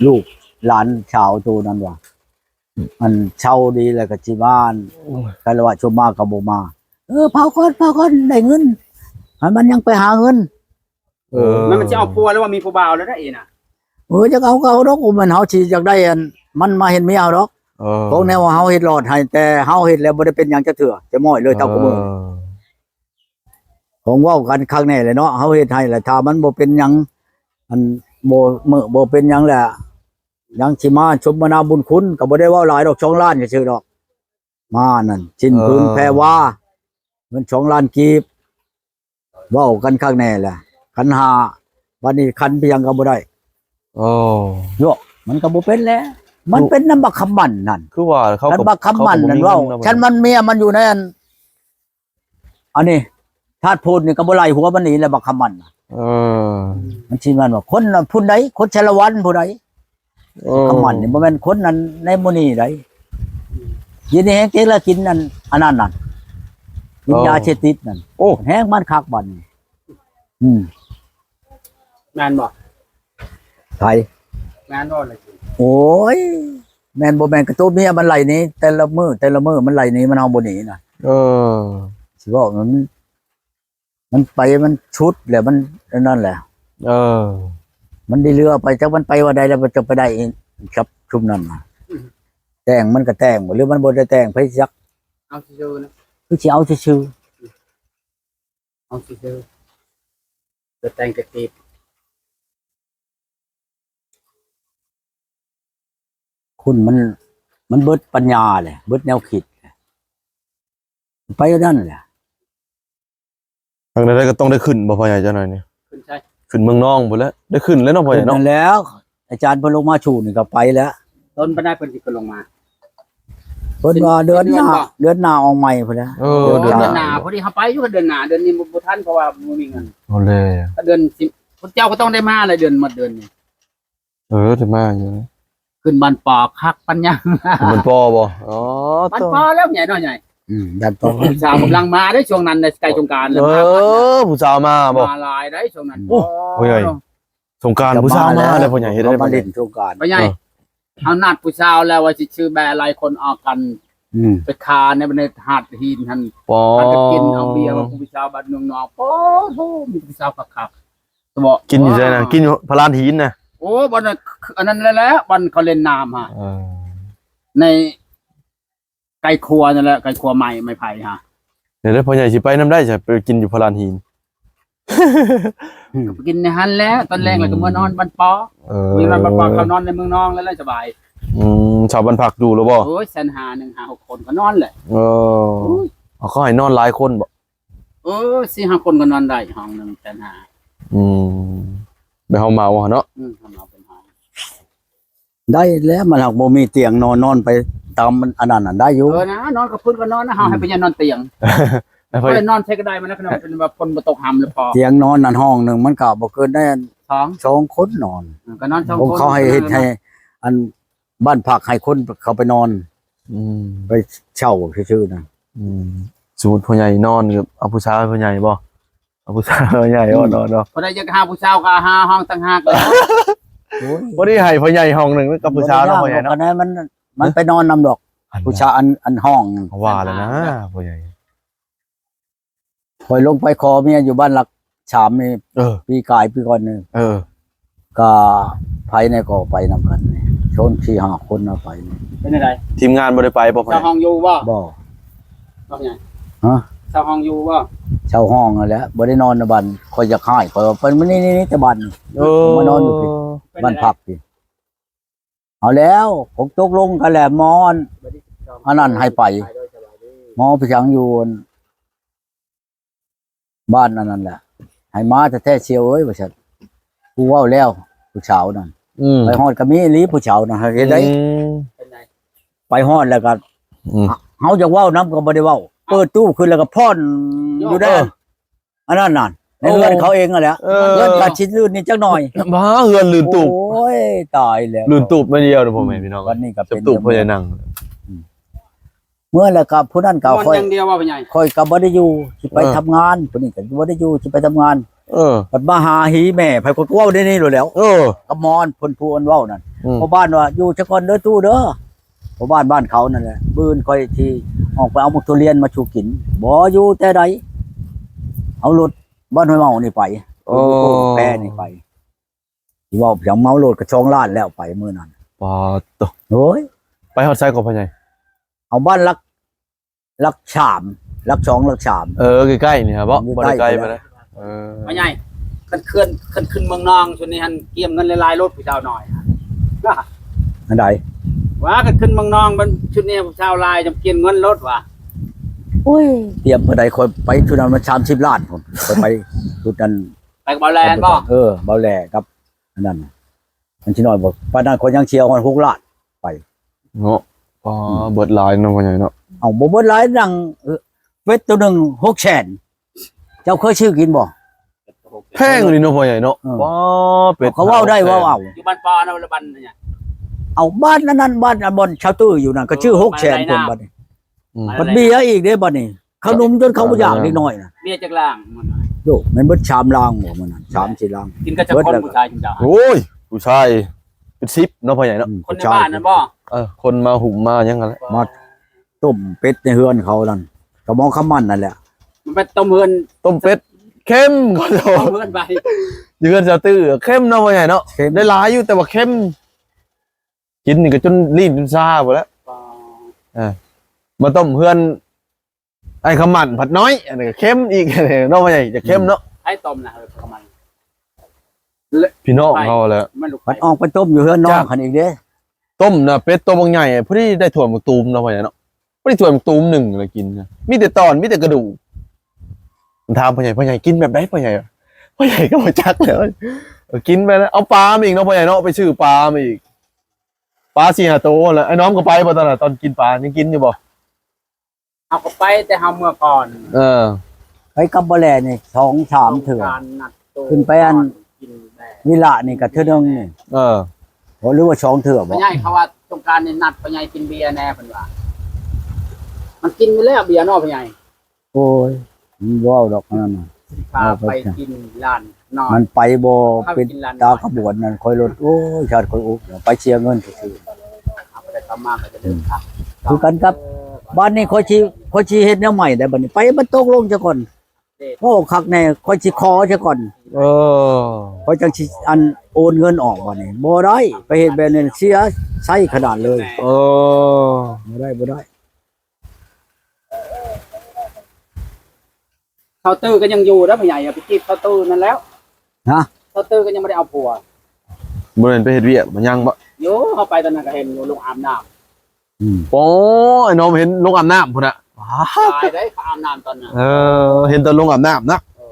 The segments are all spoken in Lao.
ລູກຫຼານສາວໂຕນັ້ນວ່າ ອັນເຊົາດີແລ້ວກໍຊິມາ ໂອ້ຍ ຄາລະວະຊົມມາກໍບໍ່ມາ. ເອີ ເຜົາກ່ອນ ເຜົາກ່ອນ ໄດ້ເງິນ ໃຫ້ມັນຍັງໄປຫາເງິນ. ເອີ ມັນ ມັນຊິເອົາຜົວ ຫຼືວ່າມີຜູ້ບ່າວແລ້ວເດ້ນະ. ເອີ ຈັກເອົາກໍເອົາດອກ ບໍ່ແມ່ນເຮົາຊິຢາກໄດ້ອັນມັນມາເຮັດເມຍເຮົາດອກ. ເອີ ຂອງແນວວ່າເຮົາເຮັດຫຼອດໃຫ້ ແຕ່ເຮົາເຮັດແລ້ວບໍ່ໄດ້ເປັນຫຍັງຈັກເທື່ອ ຈະມ້ອຍເລີຍເທົ່າ ເອີ ຂອງເວົ້າກັນຄັກແນ່ແຫຼະເນາະ. ເຮົາເຮັດໃຫ້ແຫຼະ ຖ້າມັນບໍ່ເປັນຫຍັງ ອັນບໍ່ເມີ້ບໍ່ເປັນຫຍັງແຫຼະ ຍັງຊິມາສົມມະນາບຸນຄຸນ ກໍບໍ່ໄດ້ເວົ້າຫຼາຍດອກ ສອງລ້ານຊື່ໆດອກ. ມານັ້ນ ສິ້ນ ເອີ ຜືນແພວາ ເງິນສອງລ້ານກີບ ເວົ້າກັນຄັກແນ່ແຫຼະ. ຂັນຫ້າ ບັດນີ້ຂັນໄປຫຍັງກໍບໍ່ໄດ້. ໂອ້ ໂຍະ ມັນກໍບໍ່ເປັນແຫຼະ ມັນເປັນນຳບັກຄຳໝັ້ນນັ້ນ. ຄືວ່າເຂົາ ຄັນບັກຄຳໝັ້ນນັ້ນເວົ້າ ຄັນມັນເມຍມັນຢູ່ໃນອັນ ອັນນີ້ທາດໂພດນີ້ກໍບໍ່ໄລ່ຫົວມັນໜີແລ້ວ ບັກຄຳໝັ້ນນະ. ເອີ ມັນຊິແມ່ນວ່າຄົນຜູ້ໃດ ຄົນສາລະວັນຜູ້ໃດ. ເອີ ຄຳໝັ້ນນີ້ບໍ່ແມ່ນຄົນນັ້ນໃນໝູ່ນີ້ໃດ. ກິນແຮງເຕັກລະກິນອັນ ອັນນັ້ນນັ້ນ ກິນ ເອີ ຢາເສບຕິດນັ້ນ. ໂອ້ ແຮງມັນຄັກບັດນີ້. ອືມ ແມ່ນບໍ່? ໃຜ? ແມ່ນບໍ່ລະກິນ? ໂອ້ຍ ແມ່ນບໍ່ແມ່ນ ກະໂຕເມຍມັນໄລ່ໜີ ແຕ່ລະມື້ ແຕ່ລະມື້ມັນໄລ່ໜີ ມັນເອົາບໍ່ໜີນະ. ເອີ ຊິເວົ້າມັນ ມັນໄປ ມັນຊຸດແລ້ວ ມັນອັນນັ້ນແຫຼະ. ເອີ ມັນໄດ້ເຫຼືອໄປ ຈັກມັນໄປວ່າໃດແລ້ວ ມັນຈະໄປໄດ້ກັບຊຸມນັ້ນນະ. ອືມ ແຕ່ງມັນກໍແຕ່ງບໍ່ ຫຼືມັນບໍ່ໄດ້ແຕ່ງ ໃຜຈັກ. ເອົາຊື່ໆນະ ຄືຊິເອົາຊື່ໆ ເອົາຊື່ໆ ແຕ່ແຕ່ງແຕ່ຕີບ. ຄົນມັນ ມັນເບິດປັນຍາແຫຼະ ເບິດແນວຄິດແຫຼະ ໄປອັນນັ້ນແຫຼະ. ທາງໃດໆກໍຕ້ອງໄດ້ຂຶ້ນບໍ່ ພໍ່ໃຫຍ່ ເຈົ້າໜ້ອຍນີ້? ຂຶ້ນໃສ? ຂຶ້ນເມືອງນອງພຸ້ນແຫຼະ ໄດ້ຂຶ້ນແລ້ວເນາະ ພໍ່ໃຫຍ່ເນາະ. ນັ້ນແຫຼ້ວ ອາຈານເພິ່ນລົງມາສູ່ນີ້ກໍໄປແລ້ວ. ດົນປານໃດເພິ່ນຊິຂຶ້ນລົງມາ? ເພິ່ນວ່າເດືອນໜ້າ ເດືອນໜ້າອອກໃໝ່ພຸ້ນແຫຼະ. ເອີ ເດືອນໜ້າ ເດືອນໜ້າ ພໍດີເຮົາໄປຢູ່ ເດືອນໜ້າ ເດືອນນີ້ບໍ່ ບໍ່ທັນ ເພາະວ່າບໍ່ມີເງິນ. ເອົາແລ້ວ ເດືອນສິບ ພວກເຈົ້າກໍຕ້ອງໄດ້ມາແຫຼະ ເດືອນໝົດເດືອນນີ້. ເອີ ໄດ້ມາຢູ່ ຂຶ້ນບ້ານປໍຄັກປານຫຍັງ. ຂຶ້ນບ້ານປໍບໍ່? ອໍ ບ້ານປໍແລ້ວໃຫຍ່ເນາະ ໃຫຍ່. ອືມ ບ້ານປໍ ຜູ້ສາວກຳລັງມາເດ້ ຊ່ວງນັ້ນນະ ໃກ້ສົງການ. ເອີ ຜູ້ສາວມາບໍ່? ມາຫຼາຍໄດ໋ຊ່ວງນັ້ນ. ໂອ້ ໂອ້ຍ ສົງການຜູ້ສາວມາແລ້ວ ພໍ່ໃຫຍ່ ເຮັດໄດ້ ມາຫຼິ້ນສົງການ ພໍ່ໃຫຍ່. ເອີ ເຮົານັດຜູ້ສາວແລ້ວວ່າຊິຊື້ແບຫຼາຍຄົນອອກກັນ ອືມ ໄປຄາໃນ ໃນຫາດຫີນຫັ້ນ. ປໍ ພາກັນກິນເອົາເບຍກັບຜູ້ສາວບ້ານເມືອງນອກ. ປໍໂທ ມີຜູ້ສາວຄັກໆ ສະເບາະ. ກິນຢູ່ໃສນະ? ກິນຢູ່ພະລານຫີນນະ? ໂອ້ ບ່ອນນັ້ນ ອັນນັ້ນແຫຼະ ບ່ອນເຂົາຫຼິ້ນນ້ຳຫັ້ນ. ເອີ ໃນ ໃກ້ຂົວນັ້ນແຫຼະ ໃກ້ຂົວໄມ້ ໄມ້ໄຜ່ຫັ້ນ. ເດີໆ ພໍ່ໃຫຍ່ຊິໄປນຳໄດ້ຊະ ໄປກິນຢູ່ພະລານຫີນ. ອືມ ກໍໄປກິນໃນຫັ້ນແຫຼະ ຕອນແລງແລ້ວກໍເມືອນອນບ້ານປໍ. ເອີ ມີບ້ານປໍ ເຂົານອນໃນເມືອງນອງແລ້ວ ສະບາຍ. ອືມ ເຊົ່າບ້ານພັກຢູ່ແລ້ວບໍ່? ໂອ້ຍ ແສນຫ້າ ໜຶ່ງຫ້າຫົກຄົນກໍນອນແຫຼະ. ເອີ ໂອ້ຍ ເຂົາໃຫ້ນອນຫຼາຍຄົນບໍ່? ເອີ ສີ່ຫ້າຄົນກໍນອນໄດ້ ຫ້ອງໜຶ່ງແສນຫ້າ. ອືມ ແບບເຮົາເໝົາຫັ້ນເນາະ. ອືມ ເຮົາເໝົາເປັນຫ້ອງ. ໄດ້ແລ້ວ ມັນຫາກບໍ່ມີຕຽງນອນ ນອນໄປຕາມອັນນັ້ນນະ ໄດ້ຢູ່. ເອີນະ ນອນກັບພື້ນກໍນອນນະ ເຮົາໃຫ້ ອືມ ພະຍານອນຕຽງ. ໄປນອນໃສກໍໄດ້ ມັນນະ ຄັນວ່າເປັນວ່າຝົນບໍ່ຕົກຫ້ຳແລ້ວພໍ. ຕຽງນອນອັນຫ້ອງໜຶ່ງ ມັນກໍບໍ່ເກີນໄດ້ ສອງ ສອງຄົນນອນ. ເອີ ກໍນອນສອງຄົນ. ເຂົາໃຫ້ເຮັດໃຫ້ອັນ ບ້ານພັກໃຫ້ຄົນເຂົ້າໄປນອນ. ອືມ ໄປເຊົ່າຊື່ໆນະ. ອືມ ສົມມຸດພໍ່ໃຫຍ່ນອນ ເອົາຜູ້ສາວໃຫ້ພໍ່ໃຫຍ່ບໍ່? ເອົາຜູ້ສາວໃຫຍ່ ອືມ ເນາະ ເນາະ ເນາະ. ຜູ້ໃດຢາກຫາຜູ້ສາວກໍຫາຫ້ອງຕ່າງຫາກ. ໂອ້ຍ ບໍ່ໄດ້ໃຫ້ພໍ່ໃຫຍ່ຫ້ອງໜຶ່ງກັບຜູ້ສາວເນາະ ພໍ່ໃຫຍ່ເນາະ. ອັນນັ້ນມັນ ມັນໄປນອນນຳດອກ ອັນ ຜູ້ສາວ ອັນ ອັນຫ້ອງ ວ່າແລ້ວນະ ຜູ້ໃຫຍ່. ຂ້ອຍລົງໄປຂໍເມຍຢູ່ບ້ານຫຼັກສາມນີ້ ເອີ ປີກາຍປີກ່ອນນີ້. ເອີ ກໍໃຜແດ່ກໍໄປນຳກັນນີ້ ຊົນສີ່ຫ້າຄົນເອົາໄປນີ້. ເປັນຈັ່ງໃດ? ທີມງານບໍ່ໄດ້ໄປບໍ່? ເຊົ່າຫ້ອງຢູ່ບໍ່? ບໍ່. ເຈົ້າຫຍັງ? ຮະ? ເຊົ່າຫ້ອງຢູ່ບໍ່? ເຊົ່າຫ້ອງນັ້ນແຫຼະ ບໍ່ໄດ້ນອນນະບ້ານ. ຂ້ອຍຢາກຮ້າຍ ຂ້ອຍວ່າໄປມື້ນີ້ ນີ້ ນີ້ແຕ່ບ້ານນີ້. ເອີ ມານອນຢູ່ພີ້ ເປັນຈັ່ງໃດ? ບ້ານພັກພີ້. ເອົາແລ້ວ ຕົກລົງກັນແລ້ວ ໝໍອັນນັ້ນໃຫ້ໄປ ໝໍໄປສັງຢູ່ ບ້ານອັນນັ້ນແຫຼະ ໃຫ້ມາແທ້ໆ ສ່ຽວເອີຍ ວ່າຊັ້ນ. ຜູ້ເວົ້າແລ້ວ ຜູ້ສາວນັ້ນ ອືມ ໄປຮອດກໍມີອີ່ຫຼີຜູ້ສາວນັ້ນ ເຮັດໄດ້. ອືມ ໄປຮອດແລ້ວກໍ ອືມ ເຮົາຢາກເວົ້ານຳກໍບໍ່ໄດ້ເວົ້າ ເອົ້າ ເປີດຕູ້ຂຶ້ນແລ້ວກໍຜ່ອນຢູ່ໃນ ເອີ ອັນນັ້ນນະ ໃນເຮືອນເຂົາເອງຫັ້ນແຫຼະ. ເອີ ເຮືອນກໍຊິລື່ນນີ້ຈັກໜ້ອຍ ບ້າ ເຮືອນລື່ນຕູບ. ໂອ້ຍ ຕາຍແລ້ວ ລື່ນຕູບໜ້ອຍດຽວນະ ພໍ່ແມ່ພີ່ນ້ອງ. ວັນນີ້ກໍເປັນ ຕູບພໍ່ໃຫຍ່ນັ່ງ. ອືມ ເມື່ອແລ້ວກໍຜູ້ນັ້ນກໍຂ້ອຍ ຂ້ອຍກໍບໍ່ໄດ້ຢູ່ ຊິໄປ ເອີ ທຳງານ. ຜູ້ນີ້ກໍບໍ່ໄດ້ຢູ່ ຊິໄປທຳງານ. ເອີ ບັດມາຫາຮີແມ່ ໃຜກໍເວົ້າແນວນີ້ໂລດແລ້ວ. ເອີ ກັບໝໍເພິ່ນຜູ້ອັນເວົ້ານັ້ນ ອືມ ພໍ່ບ້ານວ່າ ຢູ່ຊະກ່ອນເດີຕູ້ເດີ ພໍ່ບ້ານ ບ້ານເຂົານັ້ນແຫຼະ ມື້ອື່ນຂ້ອຍຊິອອກໄປເອົາໝາກທຸລຽນມາສູ່ກິນ. ບໍ່ຢູ່ແຕ່ໃດ ເອົາລົດບ້ານຫ້ວຍເມົານີ້ໄປ ໂອ້ ແພນີ້ໄປ. ຊິເວົ້າຫຍັງ ເມົາໂລດກໍສອງລ້ານແລ້ວໄປມື້ນັ້ນ. ປາດໂທ້ ໂອ້ຍ ໄປຮອດໃສກໍພໍ່ໃຫຍ່? ເອົາບ້ານຫຼັກ ຫຼັກສາມ ຫຼັກສອງ ຫຼັກສາມ ເອີ ໃກ້ໆນີ້ຫາບໍ່ ຢູ່ ບໍ່ໄດ້ໄກປານໃດ. ເອີ ພໍ່ໃຫຍ່ ຄັນຂຶ້ນ ຄັນຂຶ້ນເມືອງນອງຊຸດນີ້ຫັ້ນ ກຽມເງິນຫຼາຍໆໂລດຜູ້ສາວນ້ອຍ. ອັນໃດ? ວ່າຄັນຂຶ້ນເມືອງນອງມັນຊຸດນີ້ຜູ້ສາວຫຼາຍ ຈຳກຽມເງິນໂລດວ່າ. ໂອ້ຍ ກຽມປານໃດ ຂ້ອຍໄປຊຸດນັ້ນມັນສາມສິບລ້ານພຸ້ນ ຂ້ອຍໄປຊຸດນັ້ນ ໄປກັບເບົາແຫຼບໍ່? ເອີ ເບົາແຫຼກັບອັນນັ້ນ ມັນຊິນ້ອຍບໍ່? ປານນັ້ນຂ້ອຍຍັງເສຍຮອດຫົກລ້ານໄປເນາະ. ອໍ ອືມ ເບິດຫຼາຍເນາະພໍ່ໃຫຍ່ເນາະ. ເອົ້າ ບໍ່ເບິດຫຼາຍ ໜັງເປັດໂຕໜຶ່ງຫົກແສນ ເຈົ້າເຄີຍຊື້ກິນບໍ່? ແພງອີ່ຫຼີເນາະພໍ່ໃຫຍ່ເນາະ. ເອີ ວ້າ ເປັດ ເຂົາເວົ້າໄດ້ເວົ້າເອົາ ຢູ່ບ້ານປານະ ລະບ້ານຫຍັງ? ເອົາ ບ້ານອັນນັ້ນ ບ້ານອັນບ່ອນຊາວຕື້ຢູ່ນັ້ນ ກໍຊື້ ເອີ ຫົກແສນພຸ້ນ ບາດນີ້ ອືມ ບັດເບຍອີກເດ້ບາດນີ້. ເຂົ້າໜຸ່ມຈົນເຂົາບໍ່ຢາກເດັກນ້ອຍນະ. ເບຍຈັກລາງມື້ນັ້ນ? ໂຢ ແມ່ນເບິດສາມລາງບໍ່ມື້ນັ້ນ ສາມສີ່ລາງ. ກິນກັນຈັກຄົນຜູ້ຊາຍຊຸມເຈົ້າ? ໂອ້ຍ ຜູ້ຊາຍເປັນສິບເນາະພໍ່ໃຫຍ່ເນາະ. ອືມ ຄົນໃນບ້ານນັ້ນບໍ່? ເອີ ຄົນມາຫຸ້ມມາຫຍັງຫັ້ນແຫຼະ ມາຕົ້ມເປັດໃນເຮືອນເຂົານັ້ນ ກະໝໍຄຳໝັ້ນນັ້ນແຫຼະ. ມັນໄປຕົ້ມເຮືອນ ຕົ້ມເປັດເຄັມ ເຂົາເຈົ້າ ຕົ້ມເຮືອນໄປ ຢູ່ເຮືອນສາວຕື້ເຄັມເນາະພໍ່ໃຫຍ່ເນາະ. ໄດ້ຫຼາຍຢູ່ ແຕ່ວ່າເຄັມ ກິນນີ້ກໍຈົນລີ້ນຈົນຊາພຸ້ນແຫຼະ. ເອີ ມາຕົ້ມເຮືອນອ້າຍຄຳໝັ້ນພັດນ້ອຍ ອັນນີ້ກໍເຄັມອີກເນາະພໍ່ໃຫຍ່ ຈະເຄັມເນາະ. ໃຜຕົ້ມນະ ເອີ ຄຳໝັ້ນ ພີ່ນ້ອງເຮົາແຫຼະ. ພັດອອກໄປຕົ້ມຢູ່ເຮືອນນ້ອງຫັ້ນອີກເດ້. ຕົ້ມນະ ເປັດໂຕບັກໃຫຍ່ ພໍດີໄດ້ຖ້ວຍໝາກຕູມເນາະພໍ່ໃຫຍ່ເນາະ. ບໍ່ໄດ້ຖ້ວຍໝາກຕູມໜຶ່ງລະກິນ ມີແຕ່ຕອນ ມີແຕ່ກະດູກ. ຖາມພໍ່ໃຫຍ່ ພໍ່ໃຫຍ່ກິນແບບໃດພໍ່ໃຫຍ່? ພໍ່ໃຫຍ່ກໍບໍ່ຈັກແລ້ວ ເອີ ກິນໄປແລ້ວ ເອົາປາມາອີກເນາະພໍ່ໃຫຍ່ເນາະ. ໄປຊື້ປາມາອີກ ປາສີ່ຫ້າໂຕຫັ້ນແຫຼະ. ອ້າຍນ້ອມກໍໄປບໍ່ຕອນນັ້ນ ຕອນກິນປາ ຍັງກິນຢູ່ບໍ່? ເຮົາກໍໄປ ແຕ່ເຮົາເມືອກ່ອນ. ເອີ ໄປກັບບໍ່ແລນີ້ສອງສາມເທື່ອ ຂຶ້ນໄປອັນວິລະນີ້ກໍເທື່ອໜຶ່ງນີ້. ເອີ ບໍ່ ຫຼືວ່າສອງເທື່ອບໍ່? ພໍ່ໃຫຍ່ເຂົາວ່າສົງການນີ້ນັດພໍ່ໃຫຍ່ກິນເບຍແດ່ເພິ່ນວ່າ ມັນກິນຢູ່ແລ້ວເບຍເນາະພໍ່ໃຫຍ່. ໂອ້ຍ ມັນເວົ້າດອກນັ້ນນະ ພາໄປກິນຮ້ານນ້ອຍ ມັນໄປບໍ່ເປັນຕາຂະບວນນັ້ນ ຂ້ອຍລົດ ໂອ້ຍ ຊາດຂ້ອຍອຸກ ໄປເສຍເງິນຊື່ໆ. ເອົາໄປໄດ້ກັບມາກໍຈະເດີນທາງ ຄືກັນກັບ ບາດນີ້ຂ້ອຍຊິ ຂ້ອຍຊິເຮັດແນວໃໝ່ໄດ໋ ບາດນີ້ໄປມັນຕົກລົງຊະກ່ອນ. ໂອ້ ຄັກແນ່ ຂ້ອຍຊິຂໍຊະກ່ອນ. ເອີ ຂ້ອຍຈັ່ງຊິອັນໂອນເງິນອອກ ບາດນີ້ບໍ່ໄດ້ ໄປເຮັດແບບນັ້ນເສຍໄຊຂະໜາດເລີຍ. ເອີ ບໍ່ໄດ້ ບໍ່ໄດ້. ເຂົາຕື້ກໍຍັງຢູ່ເດີພໍ່ໃຫຍ່ ໄປຈີບເຂົາຕື້ນັ້ນແລ້ວ. ຮະ? ເຂົາຕື້ກໍຍັງບໍ່ໄດ້ເອົາຜົວ. ບໍ່ແມ່ນໄປເຮັດວຽກມາຍັງບໍ່? ຢູ່ ເຮົາໄປຕອນນັ້ນກໍເຫັນຢູ່ລົງອາບນ້ຳ. ອືມ ໂອ້ ໄອ້ນ້ອງເຫັນລົງອາບນ້ຳພຸ້ນນະ. ຕາຍເດ້ ເຂົາອາບນ້ຳຕອນນັ້ນ. ເອີ ເຫັນຕອນລົງອາບນ້ຳນະ. ເອີ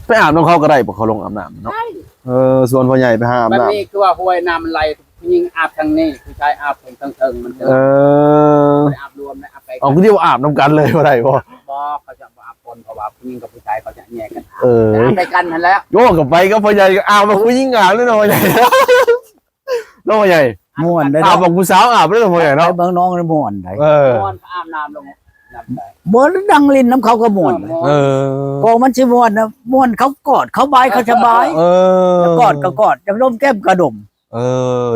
ໄປອາບນຳເຂົາກໍໄດ້ບໍ່? ເຂົາລົງອາບນ້ຳເນາະ. ໄດ້. ເອີ ຊວນພໍ່ໃຫຍ່ໄປຫາອາບນ້ຳ. ບັດນີ້ຄືວ່າຫ້ວຍນ້ຳມັນໄຫຼ ຜູ້ຍິງອາບທາງນີ້ ຜູ້ຊາຍອາບທາງເທິງ ມັນ ເອີ ອາບລວມນະ ອາບໄປ. ເອົາ ຄືຊິວ່າອາບນຳກັນເລີຍບໍ່ໄດ້ບໍ່? ບໍ່ ເຂົາຈະບໍ່ອາບປົນ ເພາະວ່າຜູ້ຍິງກັບຜູ້ຊາຍເຂົາຈະແຍກກັນອາບ. ເອີ ອາບໄປກັນຫັ້ນແຫຼະ. ໂອ້ ກໍໄປກັບພໍ່ໃຫຍ່ ອາບກັບຜູ້ຍິງອາບເລີຍເນາະພໍ່ໃຫຍ່. ເນາະພໍ່ໃຫຍ່ ມ່ວນເດ້ ອາບເນາະ ບາງຜູ້ສາວອາບເດ້ເນາະພໍ່ໃຫຍ່ເນາະ. ໄປເມືອງນອງມ່ວນໄດ໋. ເອີ ມ່ວນ ອາບນ້ຳລົງ ບໍ່ ນັ່ງຫຼິ້ນນຳເຂົາກໍມ່ວນ. ເອີ ກໍມັນຊິມ່ວນນະ ມ່ວນ ເຂົາກອດ ເຂົາບາຍ ເຂົາສະບາຍ. ເອີ ກອດກໍກອດ ຢາກດົມແກ້ມກໍດົມ. ເອີ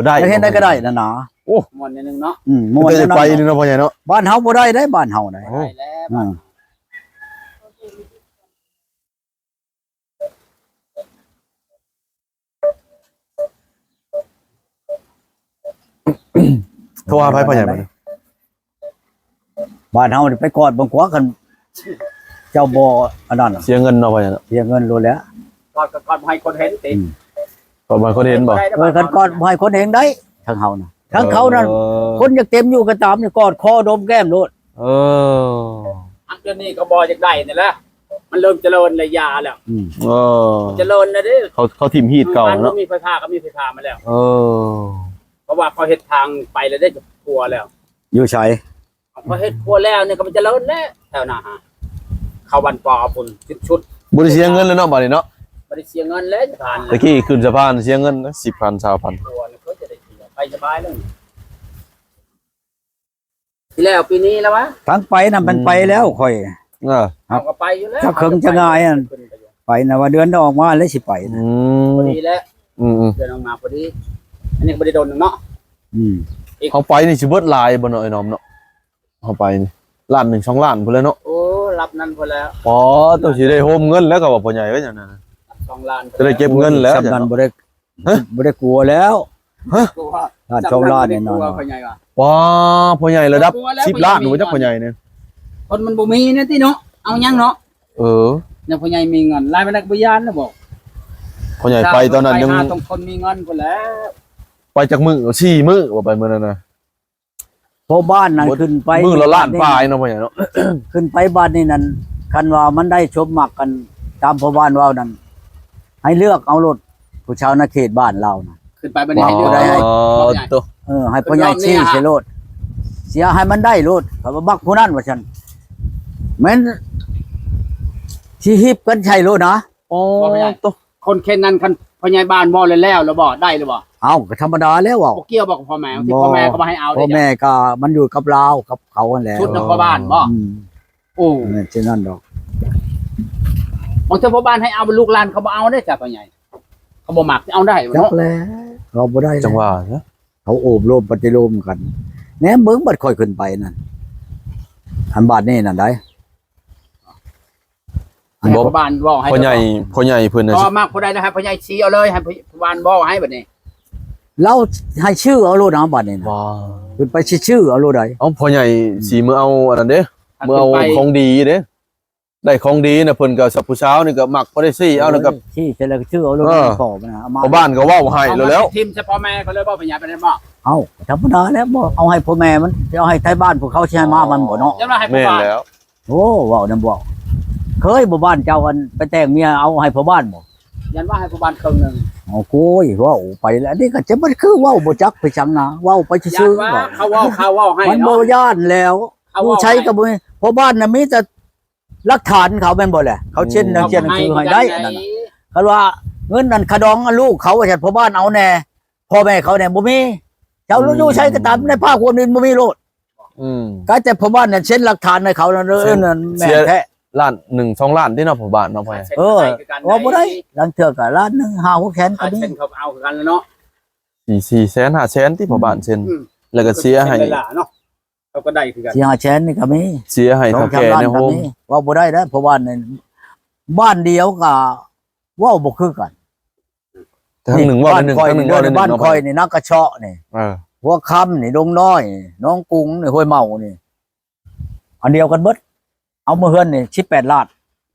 ໄດ້ ຢາກເຮັດໃດກໍໄດ້ນັ້ນນະ. ໂອ້ ມ່ວນໜ້ອຍໜຶ່ງເນາະ. ອືມ ມ່ວນ ໄປນີ້ເນາະພໍ່ໃຫຍ່ເນາະ. ບ້ານເຮົາບໍ່ໄດ້ເດ້ ບ້ານເຮົາໄດ໋. ໂອ້ ໄດ້ແລ້ວ ອືມ ບ້ານ ໂທຫາໃຜພໍ່ໃຫຍ່ບັດນີ້? ບ້ານເຮົານີ້ໄປກອດເບິ່ງກວ່າ ຄັນເຈົ້າບໍ່ອັນນັ້ນ ເສຍເງິນເນາະພໍ່ໃຫຍ່ເນາະ. ເສຍເງິນໂລດແຫຼະ. ກອດກໍກອດບໍ່ໃຫ້ຄົນເຫັນຕິ. ອືມ ກອດບໍ່ໃຫ້ຄົນເຫັນບໍ່? ເອີ ຄັນກອດບໍ່ໃຫ້ຄົນເຫັນໄດ໋ ທາງເຮົານະ. ທາງເຂົານັ້ນ ເອີ ຄົນຢາກເຕັມຢູ່ກໍຕາມນີ້ ກອດຄໍດົມແກ້ມໂລດ. ເອີ ອັນດຽວນີ້ກໍບໍ່ຢາກໄດ້ນີ້ແຫຼະ ມັນເລີ່ມຈະເລີນແລ້ວ ຢາແລ້ວ. ອືມ ເອີ ຈະເລີນແລ້ວເດ້ ເຂົາ ເຂົາຖິ້ມຮີດເກົ່າເນາະ. ມັນມີໄຟຟ້າກໍມີໄຟຟ້າມາແລ້ວ. ເອີ ເພາະວ່າເຂົາເຮັດທາງໄປແລ້ວເດ້ ຂົວແລ້ວ. ຢູ່ໃສ? ເຂົາເຮັດຂົວແລ້ວນີ້ກໍມັນຈະເລີນແລ້ວ ແຖວໜ້າຫາ ເຂົ້າບ້ານປອພຸ້ນ ຈຸດສຸດ. ບໍ່ໄດ້ເສຍເງິນແລ້ວເນາະ ບາດນີ້ເນາະ. ບໍ່ໄດ້ເສຍເງິນແລ້ວ ສະພານ. ຕະກີ້ຂຶ້ນສະພານເສຍເງິນນະ ສິບພັນ ຊາວພັນ. ໂອ້ ແລ້ວກໍຈະໄດ້ໄປສະບາຍເລີຍ. ຊິແລ້ວປີນີ້ແລ້ວວະ? ທາງໄປນະ ມັນໄປແລ້ວ ອືມ ຂ້ອຍ. ເອີ ເຮົາກໍໄປຢູ່ແລ້ວ ຈັກເຄິ່ງຈັກງ່າຍອັນ. ໄປນະ ວ່າເດືອນອອກມາແລ້ວຊິໄປນະ ອືມ ພໍດີແລ້ວ ອືມໆ ເດືອນອອກມາພໍດີ ອັນນີ້ກໍບໍ່ໄດ້ດົນເນາະ ອືມ ເຮົາໄປນີ້ຊິເບິດຫຼາຍບໍ່ເນາະ ໄອ້ນ້ອມເນາະ? ເຮົາໄປນີ້ລ້ານໜຶ່ງສອງລ້ານພຸ້ນແຫຼະເນາະ ໂອ້ ລັບນັ້ນພຸ້ນແລ້ວ ອໍ ຕ້ອງຊິໄດ້ໂຮມເງິນແລ້ວ ກໍວ່າພໍ່ໃຫຍ່ເອີຍ ຈັ່ງນັ້ນນະ ສອງລ້ານ ຈະໄດ້ເກັບເງິນແລ້ວ ສ່ຳນັ້ນບໍ່ໄດ້ ຮະ? ບໍ່ໄດ້ກົວແລ້ວ ຮະ? ລ້ານສອງລ້ານແນ່ນອນ ພໍ່ໃຫຍ່ວ່າ ວ້າ ພໍ່ໃຫຍ່ລະດັບສິບລ້ານ ບໍ່ຈັກພໍ່ໃຫຍ່ນີ້ ຄົນມັນບໍ່ມີແນວຕິເນາະ ເອົາຫຍັງເນາະ ເອີ ແນວພໍ່ໃຫຍ່ມີເງິນ ຫຼາຍປານໃດກໍບໍ່ຢ້ານແລ້ວບໍ ພໍ່ໃຫຍ່ໄປຕອນນັ້ນຍັງ ຕ້ອງຄົນມີເງິນພຸ້ນແຫຼະ ໄປຈັກມື້ ສີ່ມື້ບໍ່ ໄປມື້ນັ້ນນະ ພໍ່ບ້ານນັ້ນຂຶ້ນໄປ ມື້ລະລ້ານປາຍເນາະ ພໍ່ໃຫຍ່ເນາະ ຂຶ້ນໄປບ້ານນີ້ນັ້ນ ຄັນວ່າມັນໄດ້ສົມມັກກັນຕາມພໍ່ບ້ານເວົ້ານັ້ນ ໃຫ້ເລືອກເອົາໂລດ ຜູ້ຊາວນາເຂດບ້ານລາວນະ ຂຶ້ນໄປບັດນີ້ ອໍ ໃຫ້ເລືອກ ໂຕ ເອີ ໃຫ້ພໍ່ໃຫຍ່ຊີ້ໃສ່ໂລດ ເສຍໃຫ້ມັນໄດ້ໂລດ ເຂົາວ່າມັກຜູ້ນັ້ນວ່າຊັ້ນ ແມ່ນຊິຮິບກັນໃສ່ໂລດນະ ອໍ ໂຕ ຄົນເຂດນັ້ນ ຄັນພໍ່ໃຫຍ່ບ້ານເວົ້າແລ້ວ ແລ້ວບໍ່ ໄດ້ຫຼືບໍ່? ເອົ້າ ກໍທຳມະດາແລ້ວເວົ້າ ບໍ່ກ່ຽວບໍ່ກັບພໍ່ແມ່ ພໍ່ແມ່ກໍບໍ່ໃຫ້ເອົາ ພໍ່ແມ່ກໍມັນຢູ່ກັບລາວກັບເຂົາຫັ້ນແຫຼະ ຊຸດນຳພໍ່ບ້ານບໍ່? ອືມ ໂອ້ ແມ່ນເຊັ່ນນັ້ນດອກ ບາງເທື່ອພໍ່ບ້ານໃຫ້ເອົາ ລູກຫຼານເຂົາບໍ່ເອົາເດ້ ເຈົ້າພໍ່ໃຫຍ່ ເຂົາບໍ່ມັກ ເອົາໄດ້ບໍ່ ຈັກແຫຼະ ເຮົາບໍ່ໄດ້ ຈັ່ງວ່ານະ ເຂົາໂອບໂລມປະຕິໂລມກັນ ແນມເບິ່ງບັດຂ້ອຍຂຶ້ນໄປນັ້ນ ອັນບາດນີ້ນັ້ນໄດ ອັນນີ້ພໍ່ບ້ານເວົ້າໃຫ້ ພໍ່ໃຫຍ່ ພໍ່ໃຫຍ່ເພິ່ນນະ ບໍ່ມັກຜູ້ໃດນະ ໃຫ້ພໍ່ໃຫຍ່ຊີ້ເອົາເລີຍ ໃຫ້ພໍ່ບ້ານເວົ້າໃຫ້ບັດນີ້ ລາວໃຫ້ຊື້ເອົາໂລດເນາະ ບັດນີ້ນະ ວ້າ ຂຶ້ນໄປຊິຊື້ເອົາໂລດໃດ ເອົາ ພໍ່ໃຫຍ່ຊີ້ມື້ເອົາອັນນັ້ນເດ້ ມື້ເອົາຂອງດີເດ້ ໄດ້ຂອງດີນະ ເພິ່ນກໍ ຜູ້ຊາວນີ້ກໍມັກ ພໍໄດ້ຊີ້ເອົານະ ກໍຊີ້ເສັດແລ້ວກໍຊື້ເອົາໂລດ ເອີ ພໍ່ບ້ານກໍເວົ້າໃຫ້ແລ້ວ ເອົາມາຖິ້ມໃສ່ພໍ່ແມ່ເຂົາເລີຍບໍ່ ພໍ່ໃຫຍ່ ປານນັ້ນບໍ່? ເອົ້າ ທຳມະດາແລ້ວ ບໍ່ເອົາໃຫ້ພໍ່ແມ່ມັນ ຊິເອົາໃຫ້ໄທບ້ານພວກເຂົາຊິໃຫ້ມາມັນບໍ່ເນາະ ຈັ່ງວ່າໃຫ້ ແມ່ນແລ້ວ ໂອ້ ເວົ້ານຳ ເວົ້າ ເຄີຍບໍ່ບ້ານເຈົ້າ ອັນໄປແຕ່ງເມຍເອົາໃຫ້ພໍ່ບ້ານບໍ່? ຢ້ານວ່າໃຫ້ພໍ່ບ້ານເຄິ່ງໜຶ່ງ ເອົາ ໂອ້ຍ ເວົ້າໄປແລ້ວ ອັນນີ້ກໍຈະ ມັນຄືເວົ້າບໍ່ຈັກໄປສັງນາ ເວົ້າໄປຊື່ໆ ຢ້ານວ່າເຂົາເວົ້າ ເຂົາເວົ້າໃຫ້ ມັນບໍ່ ເນາະ ຢ້ານແລ້ວ ເຂົາເວົ້າ ຢູ່ໃສກໍບໍ່ມີ ພໍ່ບ້ານນະມີແຕ່ຫຼັກຖານເຂົາແມ່ນບໍ່ແຫຼະ ເຂົາເຊັນ ອືມ ເຊັນໜັງສືໃຫ້ໄດ້ ອັນນັ້ນນະ ຄັນວ່າເງິນນັ້ນຂະດອງອັນລູກເຂົາວ່າຊັ້ນ ພໍ່ບ້ານເອົາແດ່ ພໍ່ແມ່ເຂົານີ້ບໍ່ມີ ເຈົ້າ ອືມ ຢູ່ໃສກໍຕາມ ໃນພາກຄວາມນີ້ບໍ່ມີໂລດ ອືມ ກໍແຕ່ພໍ່ບ້ານນັ້ນເຊັນຫຼັກຖານໃຫ້ເຂົານັ້ນ ເອີ ນັ້ນແມ່ນແທ້ ລ້ານໜຶ່ງສອງລ້ານຕິເນາະ ພໍ່ບ້ານເນາະ ພໍ່ໃຫຍ່ ເອີ ເວົ້າບໍ່ໄດ້ ລາງເທື່ອກໍລ້ານໜຶ່ງ ຫ້າຫົກແສນກໍມີ ເຂົາເອົາຄືກັນແລ້ວເນາະ ສີ່ແສນ ຫ້າແສນຕິ ພໍ່ບ້ານເຊັນ ອືມ ແລ້ວກໍເສຍໃຫ້ ເຂົາກໍໄດ້ຄືກັນ ສີ່ຫ້າແສນນີ້ກໍມີ ເສຍໃຫ້ເຖົ້າແກ່ໃນໂຮມ ເວົ້າບໍ່ໄດ້ເດ້ ເພາະວ່າບ້ານດຽວກໍເວົ້າບໍ່ຄືກັນ ທາງໜຶ່ງເວົ້າແນວໜຶ່ງ ທາງໜຶ່ງເວົ້າແນວໜຶ່ງ ບ້ານຂ້ອຍນີ້ນະ ກະເຊາະນີ້ ເອີ ຫົວຄຳນີ້ ດົງນ້ອຍ ໜອງກຸງນີ້ ຫ້ວຍເມົານີ້ ອັນດຽວກັນເບິດ ເອົາມາເຮືອນນີ້ສິບແປດລ້ານ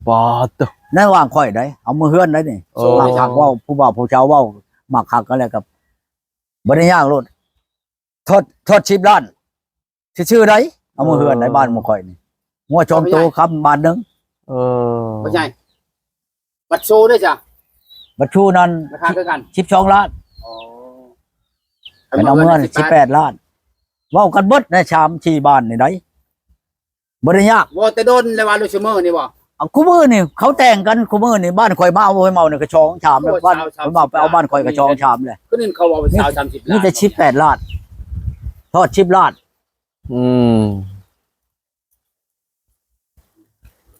ປາດໂທ້ ໃນວ່າງຂ້ອຍໃດ ເອົາມາເຮືອນໃດນີ້ ໂອ້ ມັກຄັກເວົ້າ ຜູ້ບ່າວຜູ້ສາວເວົ້າ ມັກຄັກກັນແລ້ວກໍບໍ່ໄດ້ຍາກໂລດ ທອດ ທອດສິບລ້ານ ຊື່ໆໃດ ເອົາມາເຮືອນໃນ ເອີ ບ້ານໝູ່ຂ້ອຍນີ້ ງົວສອງໂຕຄຳບາດໜຶ່ງ ເອີ ບໍ່ໃຫຍ່ ບັດຊູເດ້ຈ້ະ ບັດຊູນັ້ນ ລາຄາຄືກັນ ສິບສອງລ້ານ ອໍ ເພິ່ນເອົາເມືອສິບແປດລ້ານ ເວົ້າກັນເບິດໃນສາມສີ່ບ້ານນີ້ໃດ ບໍ່ໄດ້ຍາກ ເວົ້າແຕ່ດົນແລ້ວວ່າລູກ ຊຸມື້ນີ້ບໍ່ ເອົາ ຄູ່ມື້ນີ້ເຂົາແຕ່ງກັນ ຄູ່ມື້ນີ້ ບ້ານຂ້ອຍມາເອົາຫ້ວຍເມົານີ້ກໍສອງສາມແລ້ວ ໂອ້ຍ ບ້ານ ສາມ ເຂົາມາໄປເອົາບ້ານຂ້ອຍກໍສອງສາມແລ້ວ ຄືນັ້ນເຂົາເວົ້າເປັນຊາວສາມສິບລ້ານ ມີແຕ່ສິບແປດລ້ານ ທອດສິບລ້ານ ອືມ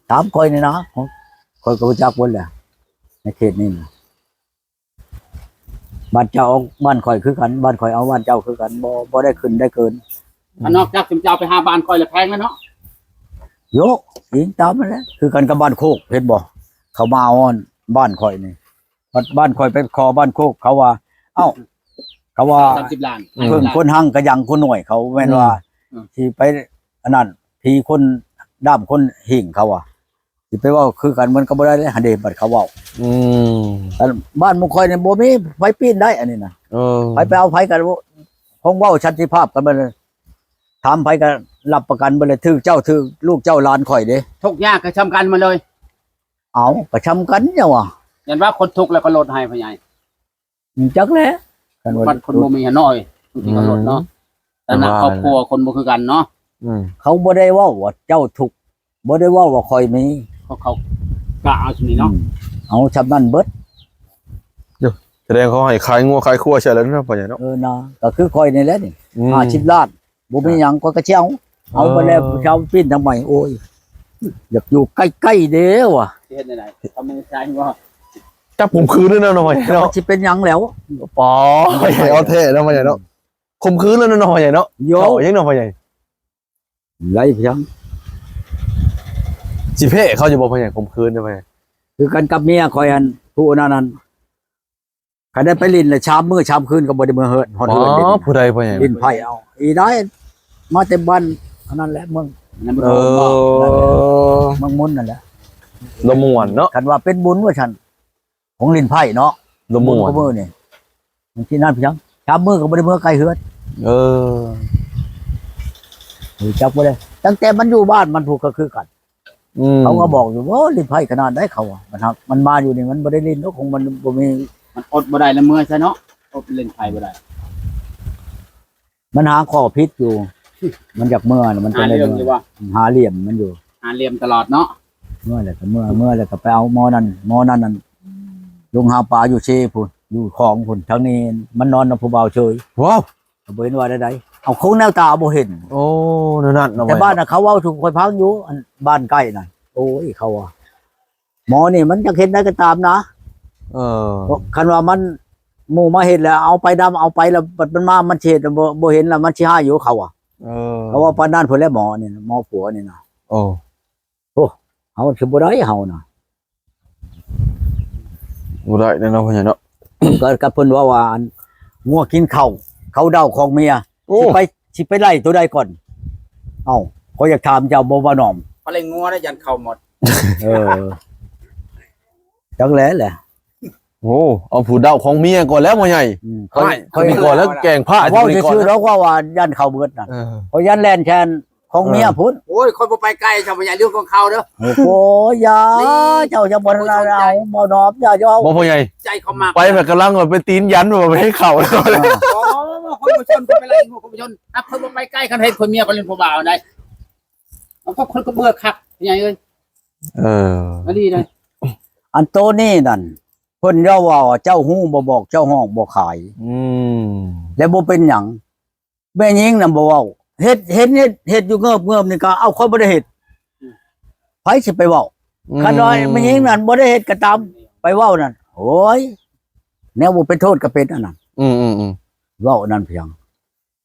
ຖາມຂ້ອຍນີ້ນະ ຂ້ອຍກໍຮູ້ຈັກເບິດແຫຼະ ໃນເຂດນີ້ນະ ບ້ານເຈົ້າ ບ້ານຂ້ອຍຄືກັນ ບ້ານຂ້ອຍເອົາບ້ານເຈົ້າຄືກັນ ບໍ່ ບໍ່ໄດ້ຂຶ້ນໄດ້ເກີນ ຖ້ານອກຈາກຊຸມເຈົ້າໄປຫາບ້ານຂ້ອຍລະແພງແລ້ວເນາະ ໂຍ ອີງຕາມນັ້ນແຫຼະ ຄືກັນກັບບ້ານໂຄກ ເຫັນບໍ່ ເຂົາມາເອົາບ້ານຂ້ອຍນີ້ ບັດບ້ານຂ້ອຍໄປຂໍບ້ານໂຄກ ເຂົາວ່າ ເອົ້າ ເຂົາວ່າ ສາມສິບລ້ານ ເພິ່ງຄົນຮັ່ງກະຍັງຄົນໜ້ອຍ ເຂົາແມ່ນວ່າ ອືມ ຊິໄປອັນນັ້ນ ຜີຄົນດ້າມຄົນຫີງ ເຂົາວ່າ ຊິໄປເວົ້າຄືກັນມັນກໍບໍ່ໄດ້ເດ້ ຫັ້ນເດ້ ບັດເຂົາເວົ້າ ອືມ ອັນບ້ານໝູ່ຂ້ອຍນີ້ບໍ່ມີໃຜປີ້ນໄດ້ ອັນນີ້ນະ ເອີ ໃຜໄປເອົາໃຜກໍ ຄອງເວົ້າສັນຕິພາບກັນເບິດ ຖາມໃຜກໍຮັບປະກັນເບິດແຫຼະ ຖືກເຈົ້າຖືກລູກເຈົ້າຫຼານຂ້ອຍເດ້ ທຸກຍາກກໍຊ່ຳກັນໝົດເລີຍ ເອົ້າ ກໍຊ່ຳກັນຫຍັງວະ ຢ້ານວ່າຄົນທຸກແລ້ວກໍລົດໃຫ້ພໍ່ໃຫຍ່ ອືມ ຈັກແຫຼະ ຄັນວ່າ ບັດຄົນບໍ່ມີຫັ້ນເນາະ ບາງທີກໍລົດເນາະ ອືມ ຖານະຄອບຄົວຄົນບໍ່ຄືກັນເນາະ ອືມ ເຂົາບໍ່ໄດ້ເວົ້າວ່າເຈົ້າທຸກ ບໍ່ໄດ້ເວົ້າວ່າຂ້ອຍມີ ເຂົາ ເຂົາກະເອົາສ່ຳນີ້ເນາະ ອືມ ເອົາສ່ຳນັ້ນເບິດ ໂອ້ ສະແດງເຂົາໃຫ້ຂາຍງົວຂາຍຄວາຍໃສ່ແລ້ວເນາະ ພໍ່ໃຫຍ່ເນາະ ເອີ ນະ ກໍຄືຂ້ອຍນີ້ແຫຼະນີ້ ອືມ ຫ້າສິບລ້ານ ບໍ່ມີຫຍັງ ຂ້ອຍກໍຊິເອົາ ເອົາໄປແລ້ວ ເອີ ຜູ້ຊາວປີ້ນທຳໄມ ໂອ້ຍ ຢາກຢູ່ໃກ້ໆເດ້ວ່າ ຊິເຮັດແນວໃດ? ເອົາມືໃສ່ບໍ່? ຈັບຂົ່ມຂືນເລີຍເນາະ ພໍ່ໃຫຍ່ເນາະ ຈັກວ່າຊິເປັນຫຍັງແລ້ວ. ປອ ພໍ່ໃຫຍ່ເອົາແທ້ເນາະ ພໍ່ໃຫຍ່ເນາະ ຂົ່ມຂືນເລີຍເນາະ ພໍ່ໃຫຍ່ເນາະ. ໂຢ ເອົາຫຍັງເນາະ ພໍ່ໃຫຍ່? ໄດ້ພຽງ ຊິແພ້ເຂົາຢູ່ບໍ່ ພໍ່ໃຫຍ່? ຂົ່ມຂືນເນາະ ພໍ່ໃຫຍ່. ຄືກັນກັບເມຍຂ້ອຍ ອັນ ຜູ້ນັ້ນນັ້ນ ຄັນໄດ້ໄປຫຼິ້ນລະ ສາມມື້ສາມຄືນກໍບໍ່ໄດ້ເມືອເຮືອນ ຮອດເຮືອນ. ອໍ ເດ້ ຜູ້ໃດພໍ່ໃຫຍ່? ຫຼິ້ນໄພ້ເອົາ ອີໄດ້ມາແຕ່ບ້ານ ອັນນັ້ນແຫຼະ ເມືອງ ເອີ ເມືອງມົນນັ້ນແຫຼະ ລະມ່ວນເນາະ. ຄັນວ່າເປັນບຸນວ່າຊັ້ນ ຂອງຫຼິ້ນໄພ້ເນາະ ລະມ່ວນ ບຸນຄູ່ມື້ນີ້ ມັນຊິນັ້ນພຽງ ສາມມື້ກໍບໍ່ໄດ້ເມືອໃກ້ເຮືອນ. ເອີ ຮູ້ຈັກບໍ່ເດ້? ຕັ້ງແຕ່ມັນຢູ່ບ້ານມັນພຸ້ນກໍຄືກັນ. ອືມ ເຂົາກໍບອກຢູ່ ໂອ້ ຫຼິ້ນໄພ້ຂະໜາດໃດ ເຂົາວ່າ ມັນຫາກ ມັນມາຢູ່ນີ້ ມັນບໍ່ໄດ້ຫຼິ້ນດອກ ຂອງມັນບໍ່ມີ ມັນອົດບໍ່ໄດ້ລະ ເມືອຊະເນາະ ອົດຫຼິ້ນໄພ້ບໍ່ໄດ້. ມັນຫາຂໍ້ຜິດຢູ່ ມັນຢາກເມືອນະ ມັນຈະໄດ້ເມືອ ຫາເລື່ອງຢູ່ບໍ່? ຫາຫຼ່ຽມມັນຢູ່ ຫາຫຼ່ຽມຕະຫຼອດເນາະ. ເມືອແລ້ວກໍເມືອ ເມືອແລ້ວກໍໄປເອົາໝໍນັ້ນ ໝໍນັ້ນນັ້ນ ລົງຫາປາຢູ່ເຊພຸ້ນ ຢູ່ຂອງພຸ້ນ ທາງນີ້ມັນນອນນຳຜູ້ບ່າວເຊີຍ. ວ້າວ ກໍບໍ່ເຫັນວ່າໃດໆ ເອົາ ຄົງແນວຕາບໍ່ເຫັນ. ໂອ້ ແນວນັ້ນເນາະ ແຕ່ບ້ານນະ ເຂົາເວົ້າສູ່ຂ້ອຍຟັງຢູ່ ອັນບ້ານໃກ້ນັ້ນ. ໂອ້ຍ ເຂົາວ່າ ໝໍນີ້ມັນຈັກເຮັດໃດກໍຕາມນະ ເອີ ຄັນວ່າມັນ ໝູ່ມາເຮັດແລ້ວ ເອົາໄປນຳ ເອົາໄປແລ້ວ ບັດມັນມາ ມັນຊິເຮັດ ບໍ່ ບໍ່ເຫັນແລ້ວ ມັນຊິຮ້າຍຢູ່ ເຂົາວ່າ. ເອີ ເຂົາເວົ້າປານນັ້ນພຸ້ນແຫຼະ ໝໍນີ້ນະ ໝໍຜົວນີ້ນະ. ໂອ້ ໂອ້ ເຮົາຊິບໍ່ໄດ້ ເຮົານະ ບໍ່ໄດ້ແນ່ນອນ ພໍ່ໃຫຍ່ເນາະ. ກໍ ກໍເພິ່ນເວົ້າວ່າ ອັນ ງົວກິນເຂົ້າ ເຂົ້າເດົ້າຂອງເມຍ. ໂອ້ ຊິໄປ ຊິໄປໄລ່ໂຕໃດກ່ອນ? ເອົ້າ ຂ້ອຍຢາກຖາມເຈົ້າບໍ່ ບ່າວໜອມ? ໄປໄລ່ງົວໄດ້ ຢ້ານເຂົ້າໝົດ. ເອີ ຈັກແຫຼະແຫຼະ. ໂອ້ ເອົາຜູ້ເດົ້າຂອງເມຍກ່ອນແລ້ວ ພໍ່ໃຫຍ່. ອືມ ຂ້ອຍ ຂ້ອຍ ຂ້ອຍນີ້ກ່ອນແລ້ວ ແກງພ້າ ເວົ້າຊື່ໆດອກ ເວົ້າວ່າຢ້ານເຂົ້າເບິດນະ. ເອີ ຂ້ອຍຢ້ານແລ່ນແຊນຂອງເມຍພຸ້ນ. ໂອ້ຍ ຂ້ອຍບໍ່ໄປໃກ້ຊະ ພໍ່ໃຫຍ່ ເລື່ອງຂອງເຂົາເດີ. ໂອ້ຍ ຢ່າ ເຈົ້າຢ່າບໍ່ໄດ້ເອົາ ບໍ່ນອບ ຢ່າ ຢ່າ. ບໍ່ ພໍ່ໃຫຍ່ ໃຈເຂົາມັກ ໄປແບບກຳລັງວ່າໄປຕີນຢັນວ່າໄປໃຫ້ເຂົ້າ. ໂອ້ ຄົນບໍ່ຊົນ ຂ້ອຍໄປໄລ່ ຄົນບໍ່ຊົນ ຖ້າຂ້ອຍບໍ່ໄປໃກ້ ຄັນເຫັນຄົນເມຍ ຂ້ອຍຫຼິ້ນຜູ້ບ່າວໄດ້. ເອົາ ຂ້ອຍກໍເບື່ອຄັກ ພໍ່ໃຫຍ່ເອີຍ. ເອີ ອັນນີ້ໄດ້ ອັນໂຕນີ້ນັ້ນ ເພິ່ນເວົ້າວ່າ ເຈົ້າຮູ້ບໍ່ບອກ ເຈົ້າຮ້ອງບໍ່ຂາຍ. ອືມ ແລ້ວບໍ່ເປັນຫຍັງ ແມ່ຍິງນະບໍ່ເວົ້າ ເຮັດ ເຫັນເຮັດ ເຮັດຢູ່ເງີບໆນີ້ກໍ ເອົ້າ ຂ້ອຍບໍ່ໄດ້ເຮັດ ໃຜຊິໄປເວົ້າ? ອືມ ຄັນວ່າແມ່ຍິງນັ້ນບໍ່ໄດ້ເຮັດກໍຕາມ ໄປເວົ້ານັ້ນ ໂອ້ຍ ແນວບໍ່ເປັນໂທດກໍເປັນອັນນັ້ນ. ອືມໆໆ ເວົ້າອັນນັ້ນພຽງ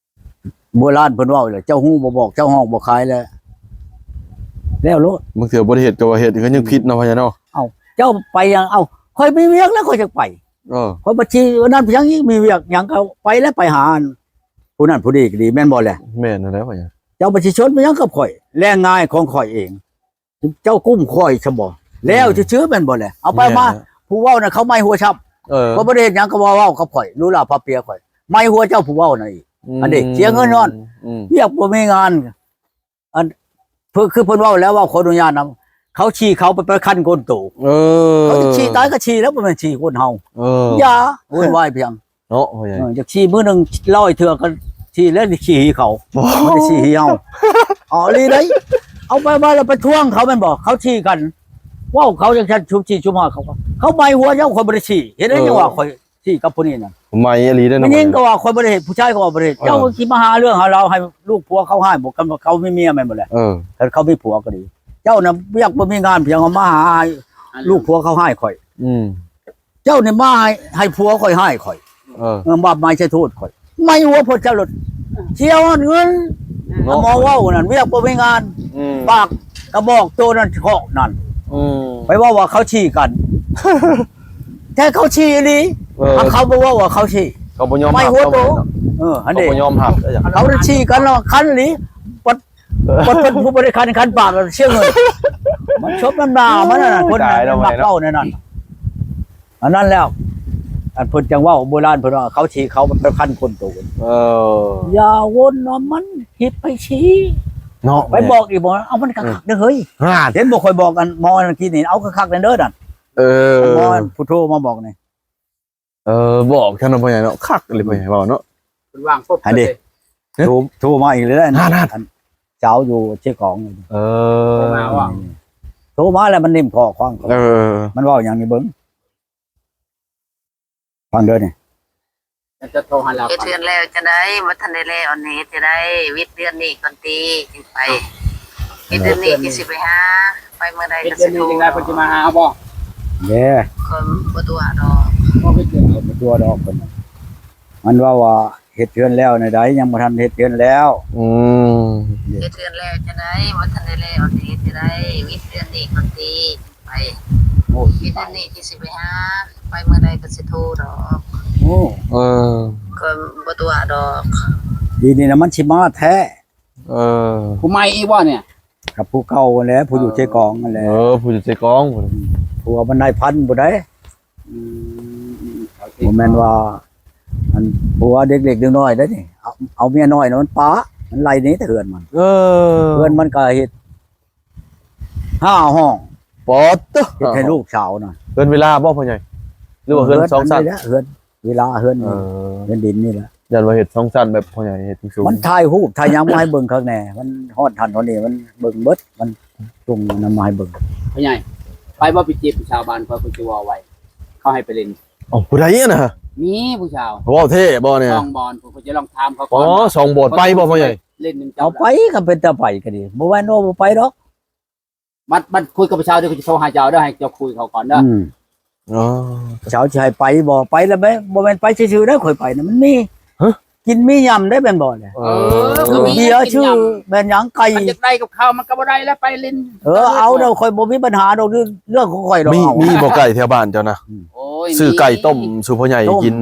ໂບລານເພິ່ນເວົ້າແຫຼະ ເຈົ້າຮູ້ບໍ່ບອກ ເຈົ້າຮ້ອງບໍ່ຂາຍແລ້ວ ແລ້ວໂລດ. ບາງເທື່ອບໍ່ໄດ້ເຮັດກໍວ່າເຮັດ ກໍຍັງຜິດເນາະ ພໍ່ໃຫຍ່ເນາະ. ເອົ້າ ເຈົ້າໄປຫຍັງ? ເອົ້າ ຂ້ອຍມີວຽກແລ້ວຂ້ອຍຈະໄປ. ເອີ ຂ້ອຍບໍ່ຊິອັນນັ້ນຫຍັງອີກ ມີວຽກຫຍັງກໍໄປແລ້ວ ໄປຫາຜູ້ນັ້ນຜູ້ນີ້ກໍດີ ແມ່ນບໍ່ແຫຼະ? ແມ່ນນັ້ນແຫຼະ ພໍ່ໃຫຍ່. ເຈົ້າບໍ່ຊິຊົນຫຍັງກັບຂ້ອຍ ແລງງານຂອງຂ້ອຍເອງ ເຈົ້າກຸ້ມຂ້ອຍຊະບໍ່? ແລ້ວຊື່ໆ ແມ່ນບໍ່ແຫຼະ? ເອົາໄປມາ ແມ່ນແຫຼະ ຜູ້ເວົ້ານະ ເຂົາໄໝຫົວຊ້ຳ. ເອີ ຂ້ອຍບໍ່ໄດ້ເຮັດຫຍັງ ກໍວ່າເວົ້າກັບຂ້ອຍ ຫຼູຫຼາພາເປຍຂ້ອຍ ໄໝຫົວເຈົ້າຜູ້ເວົ້ານະອີກ. ອືມ ອັນນີ້ເສຍເງິນຍ້ອນ ອືມ ວຽກບໍ່ມີງານ. ອັນ ເພິ່ນ ຄືເພິ່ນເວົ້າແລ້ວ ເວົ້າຂໍອະນຸຍາດນຳ ເຂົາຊີ້ເຂົາໄປ ໄປຄັນກົ້ນໂຕ. ເອີ ເຂົາຊິຊີ້ຕາຍກໍຊີ້ແລ້ວ ບໍ່ແມ່ນຊີ້ຄົນເຮົາ. ເອີ ຢ່າວຸ່ນວາຍພຽງ ເນາະ ພໍ່ໃຫຍ່. ເອີ ຢາກຊີ້ມື້ໜຶ່ງຮ້ອຍເທື່ອກໍຊີ້ແລ້ວ ຊີ້ເຂົາ ບໍ່ໄດ້ຊີ້ເຮົາ. ເອົາອີ່ຫຼີໄດ໋ ເອົາໄປມາແລ້ວໄປທວງເຂົາແມ່ນບໍ່? ເຂົາຊີ້ກັນ ເວົ້າເຂົາຈັ່ງຊັ້ນ ຊຸມຊີ້ຊຸມຫາເຂົາ ເຂົາໄໝຫົວເຈົ້າ ຂ້ອຍບໍ່ໄດ້ຊີ້ ເຮັດໄດ້ຫຍັງວ່າ ເອີ ຂ້ອຍຊີ້ກັບຜູ້ນີ້ນະ ໄໝອີ່ຫຼີເດ້. ຜູ້ຍິງກໍວ່າຂ້ອຍບໍ່ໄດ້ເຮັດ ຜູ້ຊາຍກໍວ່າບໍ່ໄດ້ເຮັດ. ເອີ ເຈົ້າຊິມາຫາເລື່ອງຫາລາວໃຫ້ລູກຜົວເຂົາຮ້າຍບໍ່? ຄັນວ່າເຂົາມີເມຍແມ່ນບໍ່ແຫຼະ? ເອີ ຄັນເຂົາມີຜົວກໍດີ ເຈົ້ານະວຽກບໍ່ມີງານ ພຽງເອົາມາຫາ ຫາເລື່ອງ ລູກຜົວເຂົາຮ້າຍຂ້ອຍ. ອືມ ເຈົ້ານີ້ມາໃຫ້ ໃຫ້ຜົວຂ້ອຍຮ້າຍຂ້ອຍ. ເອີ ເອີ ບາບໝາຍໃສ່ໂທດຂ້ອຍ ໄໝຫົວໂພດເຈົ້າໂລດ ເສຍຮອດເງິນ. ເນາະ ໝໍເວົ້ານັ້ນ ວຽກບໍ່ມີງານ. ອືມ ປາກກະບອກໂຕນັ້ນເຄາະນັ້ນ. ອືມ ໄປເວົ້າວ່າເຂົາຊີ້ກັນ ແທ້ເຂົາຊີ້ອີ່ຫຼີ. ເອີ ຫາກເຂົາບໍ່ເວົ້າວ່າເຂົາຊີ້ ເຂົາບໍ່ຍອມຮັບ ໄໝຫົວໂຕ. ເອີ ຫັ້ນເດ ເຂົາບໍ່ຍອມຮັບ ເຂົາຊີ້ກັນແລ້ວຄັນອີ່ຫຼີ ບັດ ເອີ ບັດເພິ່ນຜູ້ບໍລິຫານຄັນປາກເສຍເງິນ ມັນສົມນ້ຳໜ້າມັນນັ້ນນະ. ຄົນນັ້ນມັກເວົ້າແນວນັ້ນ ອັນນັ້ນແລ້ວ ອັນເພິ່ນຈັ່ງເວົ້າ ໂບລານເພິ່ນວ່າ ເຂົາຊີ້ເຂົາໄປຄັນກົ້ນໂຕ. ເອີ ຢ່າວົນວ່າມັນຜິດໄປຊີ້ເນາະ ໄປບອກອີກບໍ່? ເອົາ ມັນກໍຄັກເດີເຮີ້ຍ ເຫັນບໍ່? ຂ້ອຍບອກອັນໝໍອັນກີ້ນີ້ ເອົາຄັກໆແດ່ເດີນັ້ນ. ເອີ ໝໍຜູ້ໂທມາບອກນີ້ ເອີ ບອກຊັ້ນເນາະ ພໍ່ໃຫຍ່ເນາະ ຄັກອີ່ຫຼີ ອືມ ພໍ່ໃຫຍ່ເວົ້າເນາະ. ເພິ່ນວາງປົບ ອັນນີ້ ໂທ ໂທມາອີກແລ້ວ ອັນສາວຢູ່ເຊກອງ. ເອີ ໂທມາວ່າ ໂທມາແລ້ວມັນເນັ່ມຂໍ້ຄວາມ ເອີ ມັນເວົ້າຫຍັງນີ້ເບິ່ງ ຟັງເດີນີ້. ຈະໂທຫາລາວ ເຮັດເຮືອນແລ້ວຈັ່ງໃດ? ບໍ່ທັນໄດ້ແລ້ວ ອັນນີ້ເຮັດຈັ່ງໃດ? ວິດເດືອນນີ້ກ່ອນຕິ ຈຶ່ງໄປ. ເຮັດອັນນີ້ຊິໄປຫາ ໄປມື້ໃດກໍຊິໂທດອກ. ເຮັດອັນນີ້ໄດ້ເພິ່ນຊິມາຫາເຮົາບໍ່? ເດ້ ຂ້ອຍບໍ່ຕົວະດອກ. ບໍ່ເຮັດເລື່ອງ ຂ້ອຍບໍ່ຕົວະດອກເພິ່ນ. ມັນເວົ້າວ່າເຮັດເຮືອນແລ້ວແນວໃດ ຍັງບໍ່ທັນເຮັດເຮືອນແລ້ວ. ອືມ ເຮັດເຮືອນແລ້ວຈັ່ງໃດ ບໍ່ທັນໄດ້ແລ້ວ ຊິເຮັດຈັ່ງໃດ ວິດເຮືອນນີ້ກ່ອນຕິ ໄປ. ໂອ້ຍ ເຮັດອັນນີ້ທີ່ຊິໄປຫາ ໄປມື້ໃດກໍຊິໂທດອກ. ໂອ້ ເອີ ຂ້ອຍບໍ່ຕົວະດອກ. ດີນີ້ນະ ມັນຊິມາແທ້. ເອີ ຜູ້ໃໝ່ອີກບໍ່ນີ້? ກັບຜູ້ເກົ່າຫັ້ນແຫຼະ ຜູ້ຢູ່ເຊກອງຫັ້ນແຫຼະ. ເອີ ຜູ້ຢູ່ເຊກອງພຸ້ນ. ອືມ ຜົວມັນນາຍພັນພຸ້ນໃດ. ອືມ ບໍ່ແມ່ນວ່າ ອັນ ຜົວເດັກໆນ້ອຍໆໄດ໋ນີ້ ເອົາ ເອົາເມຍນ້ອຍນະ ມັນປະ ມັນໄລ່ໜີແຕ່ເຮືອນມັນ. ເອີ ເຮືອນມັນກໍເຮັດຫ້າຫ້ອງ. ປາດໂທ້ ເຮັດໃຫ້ລູກສາວນະ. ເຮືອນວິລາບໍ່ພໍ່ໃຫຍ່ ຫຼືວ່າເຮືອນສອງຊັ້ນ? ເຮືອນ ເຮືອນວິລາ ເຮືອນ ເອີ ເຮືອນດິນນີ້ແຫຼະ. ຢ້ານວ່າເຮັດສອງຊັ້ນແບບພໍ່ໃຫຍ່ເຮັດສູງໆ. ມັນຖ່າຍຮູບຖ່າຍຫຍັງມາໃຫ້ເບິ່ງຄັກແນ່ ມັນຮອດຫັ້ນຮອດນີ້ ມັນເບິ່ງເບິດ ມັນສົ່ງອັນນັ້ນມາໃຫ້ເບິ່ງ. ພໍ່ໃຫຍ່ ໄປບໍ່ໄປຈີບຜູ້ສາວບ້ານຂ້ອຍ ເພິ່ນຊິເວົ້າໄວ້ ເຂົາໃຫ້ໄປຫຼິ້ນ. ເອົ້າ ຜູ້ໃດນະ? ມີຜູ້ສາວ. ເວົ້າແທ້ບໍ່ນີ້? ສອງບ່ອນ ເພິ່ນຈະລອງຖາມເຂົາກ່ອນ. ອໍ ສອງບ່ອນ ໄປບໍ່ພໍ່ໃຫຍ່? ຫຼິ້ນນຳເຈົ້າ ເອົາໄປ ຄັນເປັນຕາໄປກໍດີ ບໍ່ແມ່ນວ່າບໍ່ໄປດອກ. ບັດ ບັດຄຸຍກັບຜູ້ສາວ ດຽວຂ້ອຍຈະໂທຫາເຈົ້າເດີ ໃຫ້ເຈົ້າຄຸຍເຂົາກ່ອນເດີ. ອືມ ອໍ ເຈົ້າຊິໃຫ້ໄປບໍ່? ໄປແລ້ວແມ່ນ ບໍ່ແມ່ນໄປຊື່ໆເດີ ຂ້ອຍໄປນະ ມັນມີ ຮະ ກິນມີຫຍ້ຳໄດ້ແມ່ນບໍ່ແຫຼະ? ເອີ ເອີ ກໍມີເບຍຊື່ ແມ່ນຫຍັງ ໄກ່ ມັນຢາກໄດ້ກັບເຂົາ ມັນກໍບໍ່ໄດ້ແລ້ວ ໄປຫຼິ້ນ. ເອີ ເອົາເດີ ຂ້ອຍບໍ່ມີບັນຫາດອກ ເລື່ອງຂອງຂ້ອຍດອກ. ມີ ເອົາ ມີບໍ່ໄກ່ແຖວບ້ານເຈົ້ານະ? ອືມ ໂອ້ຍ ຊື້ໄກ່ຕົ້ມສູ່ພໍ່ໃຫຍ່ກິນ.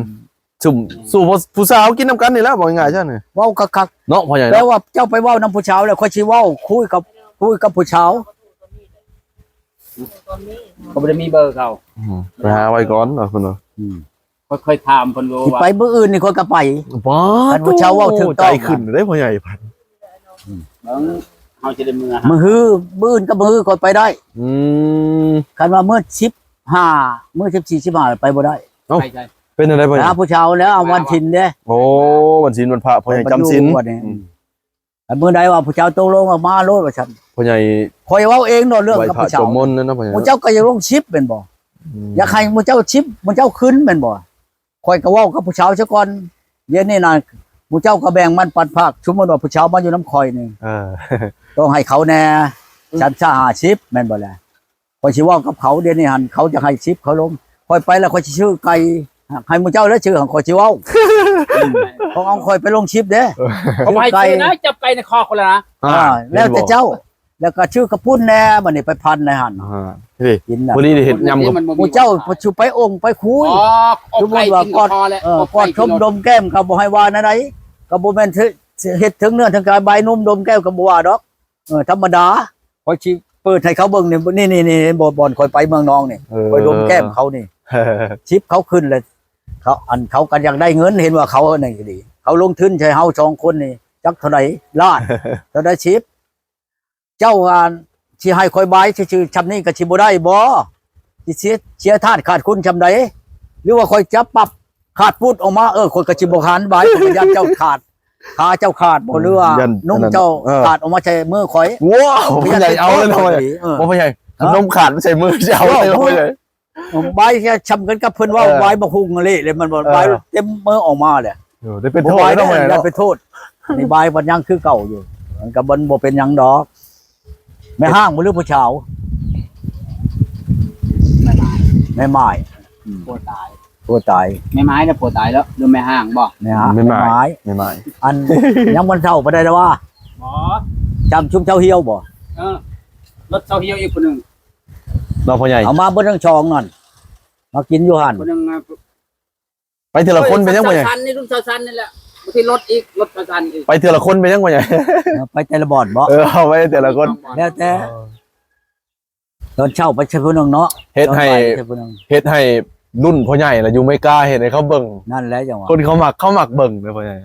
ຕົ້ມ ສູ່ ສູ່ຜູ້ສາວກິນນຳກັນນີ້ແຫຼະ ເວົ້າງ່າຍໆຊະນີ້. ເວົ້າຄັກໆເນາະພໍ່ໃຫຍ່ເນາະ. ແປວ່າເຈົ້າໄປເວົ້ານຳຜູ້ສາວແລ້ວ ຂ້ອຍຊິເວົ້າ ຄຸຍກັບ ຄຸຍກັບຜູ້ສາວ. ກໍບໍ່ໄດ້ມີເບີເຂົາ. ອືມ ໄປຫາໄວ້ກ່ອນເນາະເພິ່ນວ່າ. ອືມ ຂ້ອຍ ຂ້ອຍຖາມເພິ່ນຢູ່ ຊິ ວ່າ ໄປມື້ອື່ນນີ້ຂ້ອຍກໍໄປ. ປາດ ຄັນຜູ້ສາວເວົ້າຖືກຕ້ອງ ໃຈຂຶ້ນເດ້ພໍ່ໃຫຍ່. ອືມ ເບິ່ງ ເຮົາຈະໄດ້ເມືອ ມື້ຮື ມື້ອື່ນກັບມື້ຮືຂ້ອຍໄປໄດ້. ອືມ ຄັນວ່າມື້ສິບຫ້າ ມື້ສິບສີ່ ສິບຫ້າໄປບໍ່ໄດ້. ເອົ້າ ໄປໃສ? ເປັນຈັ່ງໃດພໍ່ໃຫຍ່? ຫາຜູ້ສາວແລ້ວ ເອົາວັນສິນເດ້. ໂອ້ ວັນສິນວັນພະ ພໍ່ໃຫຍ່ຈຳສິນ. ອືມ ຄັນມື້ໃດວ່າຜູ້ສາວຕົກລົງ ເອົາມາໂລດວ່າຊັ້ນ. ພໍ່ໃຫຍ່ ຂ້ອຍເວົ້າເອງເນາະ ເລື່ອງກັບຜູ້ສາວ ໄຫວ້ພະສວດມົນນັ້ນນະພໍ່ໃຫຍ່. ໝູ່ເຈົ້າກໍຢາກລົງຄລິບແມ່ນບໍ່? ອືມ ຢາກໃຫ້ໝູ່ເຈົ້າຄລິບ ໝູ່ເຈົ້າຂຶ້ນແມ່ນບໍ່? ຂ້ອຍກໍເວົ້າກັບຜູ້ສາວຊະກ່ອນ. ດຽວນີ້ນະ ໝູ່ເຈົ້າກໍແບ່ງມັນປັນພາກ ສົມມຸດວ່າຜູ້ສາວມາຢູ່ນຳຂ້ອຍນີ້ ເອີ ຕ້ອງໃຫ້ເຂົາແດ່ ອືມ ສັນຊາຫ້າສິບ ແມ່ນບໍ່ລະ? ຂ້ອຍຊິເວົ້າກັບເຂົາ ດຽວນີ້ຫັ້ນ ເຂົາຈະໃຫ້ສິບ ເຂົາລົງ. ຂ້ອຍໄປແລ້ວ ຂ້ອຍຊິຊື້ໄກ່ໃຫ້ໝູ່ເຈົ້າແລ້ວ ຊື້ໃຫ້ຂ້ອຍຊິເວົ້າ. ອືມ ຂອງ ເອົາຂ້ອຍໄປລົງຄລິບເດ້. ເອີ ເຂົາບໍ່ໃຫ້ຊື້ນະ ຈັບໄກ່ໃນຄໍຄົນລະນະ. ອ່າ ອ່າ ແລ້ວແຕ່ເຈົ້າ. ແລ້ວກໍຊື້ກະປຸ້ນແດ່ ບັດນີ້ໄປພັນໃນຫັ້ນ. ອ່າ ນີ້ ກິນນະ ພໍດີໄດ້ເຮັດຍຳກັບ ໝູ່ເຈົ້າຊິໄປອົງໄປຄຸຍ. ອໍ ອົບໄກ່ກິນກໍພໍແລ້ວ. ເອີ ກົດຊົມດົມແກ້ມກໍບໍ່ໃຫ້ວ່າແນວໃດ ກໍບໍ່ແມ່ນເຮັດເຖິງເນື້ອເຖິງກາຍ ບາຍນົມດົມແກ້ມກໍບໍ່ວ່າດອກ. ເອີ ທຳມະດາ ຂ້ອຍຊິເປີດໃຫ້ເຂົາເບິ່ງນີ້ ນີ້ໆໆ ບ່ອນ ບ່ອນຂ້ອຍໄປເມືອງນອງນີ້ ເອີ ຂ້ອຍດົມແກ້ມເຂົານີ້ ສິບ ເຂົາຂຶ້ນແລ້ວ ເຂົາ ອັນ ເຂົາກໍຢາກໄດ້ເງິນ ເຫັນວ່າເຂົານັ້ນກໍດີ ເຂົາລົງທຶນໃສ່ເຮົາສອງຄົນນີ້ ຈັກເທົ່າໃດລ້ານ ເທົ່າໃດສິບ ເຈົ້າ ອັນ ຊິໃຫ້ຂ້ອຍບາຍຊື່ໆ ຊ່ຳນີ້ກໍຊິບໍ່ໄດ້ບໍ່? ຊິເສຍ ເສຍທາດຂາດຄຸນຊ່ຳໃດ? ຫຼືວ່າຂ້ອຍຈະປັບ ຂາດປຸດອອກມາ ເອີ ຂ້ອຍກໍຊິບໍ່ຫັນບາຍ ຂ້ອຍກໍຢ້ານເຈົ້າຂາດ ຂາເຈົ້າຂາດບໍ່ ຫຼືວ່ານຸ່ງເຈົ້າຂາດອອກມາໃສ່ມືຂ້ອຍ. ວ້າວ ພໍ່ໃຫຍ່ເອົາເລີຍເນາະ. ເອີ ບໍ່ພໍ່ໃຫຍ່ ຂະໜົມຂາດໃສ່ມືຊິເອົາເລີຍພໍ່ໃຫຍ່. ເອີ ບາຍແຄ່ຊ່ຳກັນກັບເພິ່ນເວົ້າ ເອີ ບາຍບັກຫຸ່ງເລະເລີຍ ມັນບໍ່ ເອີ ບາຍເຕັມມືອອກມາແຫຼະ. ເອີ ໄດ້ເປັນໂທດເນາະ ໄດ້ເປັນໂທດ. ນີ້ບາຍບັດຍັງຄືເກົ່າຢູ່ ມັນກໍບໍ່ ບໍ່ເປັນຫຍັງດອກ. ແມ່ຮ້າງບໍ່ ຫຼືຜູ້ສາວ? ແມ່ໝາຍ ແມ່ໝາຍ. ອືມ ຜົວຕາຍ ຜົວຕາຍ. ແມ່ໝາຍນະຜົວຕາຍແລ້ວ ຫຼືແມ່ຮ້າງບໍ່? ແມ່ ແມ່ໝາຍ ແມ່ໝາຍ ແມ່ໝາຍ. ອັນ ຍັງບໍ່ເຖົ້າປານໃດລະວ່າ ບໍ່ ຈຳຊຸມເຊົາຫ່ຽວບໍ່? ເອີ ລົດເຊົາຫ່ຽວອີກຜູ້ໜຶ່ງເນາະ ພໍ່ໃຫຍ່ ເອົາມາເບິດທັງສອງນັ້ນ ມາກິນຢູ່ຫັ້ນ ຜູ້ໜຶ່ງ ໄປເທື່ອລະຄົນເປັນຫຍັງບໍ່ໃຫຍ່? ລຸງຊາວຊັນນີ້ ລຸງຊາວຊັນນີ້ແຫຼະ ບາງທີລົດອີກ ລົດຊາວຊັນອີກ. ໄປເທື່ອລະຄົນເປັນຫຍັງບໍ່ໃຫຍ່? ເອີ ໄປແຕ່ລະບ່ອນບໍ່? ເອີ ເອົາໄປແຕ່ລະຄົນ ແລ້ວແຕ່. ຕອນເຊົ້າໄປໃສ່ຜູ້ໜຶ່ງເນາະ ເຮັດໃຫ້ ເຮັດໃຫ້ລຸ້ນພໍ່ໃຫຍ່ລະຢູ່ເມກາ ເຮັດໃຫ້ເຂົາເບິ່ງ. ນັ້ນແຫຼະຈັ່ງວ່າ ຄົນເຂົາມັກ ເຂົາມັກເບິ່ງເດ້ພໍ່ໃຫຍ່.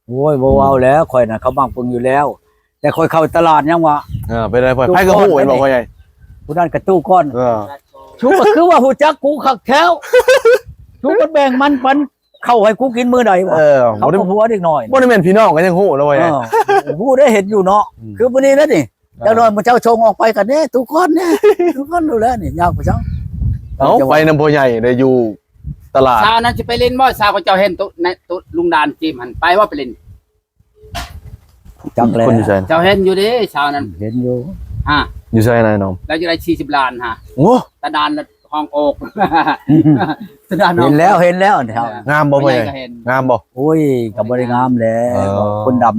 ໂອ້ຍ ບໍ່ເວົ້າແລ້ວ ຂ້ອຍນະເຂົາມັກເບິ່ງຢູ່ແລ້ວ ແຕ່ຂ້ອຍເຂົ້າຕະຫຼາດຍັງວ່າ ເອີ ເປັນໃດ ໃຜກໍຮູ້ແມ່ນບໍ່ພໍ່ໃຫຍ່? ຜູ້ນັ້ນກະຕູ້ກ່ອນ ເອີ ຊູກໍຄືວ່າຮູ້ຈັກກູຄັກແທ້ວ ຊູກໍແບ່ງມັນປັນເຂົ້າໃຫ້ກູກິນມື້ໃດວະ? ເອີ ເຂົາກໍຜົວເດັກນ້ອຍ ບໍ່ໄດ້ແມ່ນພີ່ນ້ອງກໍຍັງຮູ້ແລ້ວເວີ້ຍ. ເອີ ຮູ້ໄດ້ເຫັນຢູ່ເນາະ ອືມ ຄືມື້ນີ້ແຫຼະນີ້ ເອີ ຈັກໜ້ອຍໝູ່ເຈົ້າສົ່ງອອກໄປກັນເດ້ ຕູ້ກ່ອນເດ້ ຕູ້ກ່ອນໂລດແຫຼະນີ້ ຍາກໄປຈັ່ງ. ເອົາ ໄປນຳພໍ່ໃຫຍ່ໄດ້ຢູ່ຕະຫຼາດ ສາວນັ້ນຊິໄປຫຼິ້ນບໍ່? ສາວຂອງເຈົ້າເຫັນໂຕໃນໂຕລຸງດານຈີບຫັ້ນ ໄປບໍ່ໄປຫຼິ້ນ? ຈັກແລ້ວ ຄົນຢູ່ໃສ? ເຈົ້າເຫັນຢູ່ເດ້ ສາວນັ້ນ ເຫັນຢູ່ ຮະ ຢູ່ໃສນາຍນ້ອງ? ລາວຈະໄດ້ສີ່ສິບລ້ານຮະ. ໂອ້ ຕາດານລະຫ້ອງໂອກ ຕາດານຫ້ອງໂອກ. ເຫັນແລ້ວ ເຫັນແລ້ວ. ເອີ ງາມບໍ່ພໍ່ໃຫຍ່? ງາມບໍ່? ໂອ້ຍ ກໍບໍ່ໄດ້ງາມແຫຼະ. ເອີ ຄົນດຳ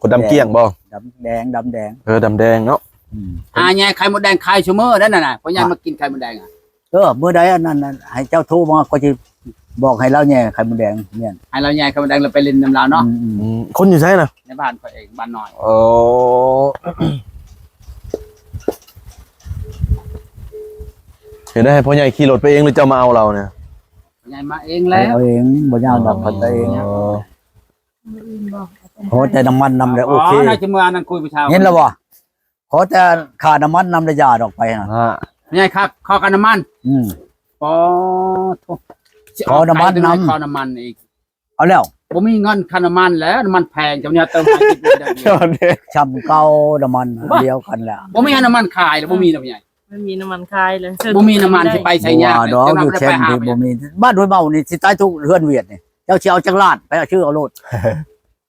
ຄົນດຳກ້ຽງບໍ່? ດຳແດງ ດຳແດງ. ເອີ ດຳແດງເນາະ. ອືມ ອ່າ ໃຫຍ່ໄຂ່ມົດແດງຂາຍຊຸມື້ນັ້ນນະ ພໍ່ໃຫຍ່ມາກິນໄຂ່ມົດແດງອະ. ເອີ ມື້ໃດອັນນັ້ນ ໃຫ້ເຈົ້າໂທມາ ຂ້ອຍຊິບອກໃຫ້ລາວແຍ່ໄຂ່ມົດແດງ. ແມ່ນ ໃຫ້ລາວແຍ່ໄຂ່ມົດແດງ ລາວໄປຫຼິ້ນນຳລາວເນາະ. ອືມ ອືມ ຄົນຢູ່ໃສນະ? ໃນບ້ານຂ້ອຍເອງ ບ້ານນ້ອຍ. ອໍ ເຮັດໃດໃຫ້ພໍ່ໃຫຍ່ຂີ່ລົດໄປເອງ ຫຼືເຈົ້າມາເອົາລາວນີ້? ພໍ່ໃຫຍ່ມາເອງແລ້ວ ເອົາເອງ ບໍ່ຍາກດອກ. ອໍ ເຂົາໄປເອງ. ອໍ ມື້ອື່ນບໍ່? ຂໍແຕ່ນ້ຳມັນນຳແລ້ວໂອເຄ. ອໍ ໜ້າຈະເມື່ອນັ້ນຄຸຍຜູ້ຊາຍ ເຫັນແລ້ວບໍ່? ຂໍແຕ່ຄ່ານ້ຳມັນນຳ ແລະ ຢາດອກໄປຫັ້ນ. ອ່າ ໃຫຍ່ຄັກ ຂໍຄ່ານ້ຳມັນ. ອືມ ອໍ ໂທ້ ຂໍນ້ຳມັນນຳ ຂໍນ້ຳມັນອີກ. ເອົາແລ້ວ ບໍ່ມີເງິນຄ່ານ້ຳມັນແລ້ວ ນ້ຳມັນແພງ. ຈຳນີ້ເຕີມຫ້າສິບເດືອນດຽວ ຊ່ຳເກົ່າ. ນ້ຳມັນດຽວກັນແລ້ວ ບໍ່ມີໃຫ້ນ້ຳມັນຂາຍແລ້ວ. ບໍ່ມີນະ ຜູ້ໃຫຍ່ ບໍ່ມີນ້ຳມັນຂາຍເລີຍ. ບໍ່ມີນ້ຳມັນຊິໄປໃສຍາກ. ບໍ່ວ່າດອກ ຢູ່ແຄມທີ່ບໍ່ມີ. ບ້ານຫ້ວຍເມົານີ້ ຊິຕາຍທຸກເຮືອນຫວຽດນີ້. ເຈົ້າຊິເອົາຈັກລ້ານ ໄປເອົາຊື້ເອົາໂລດ.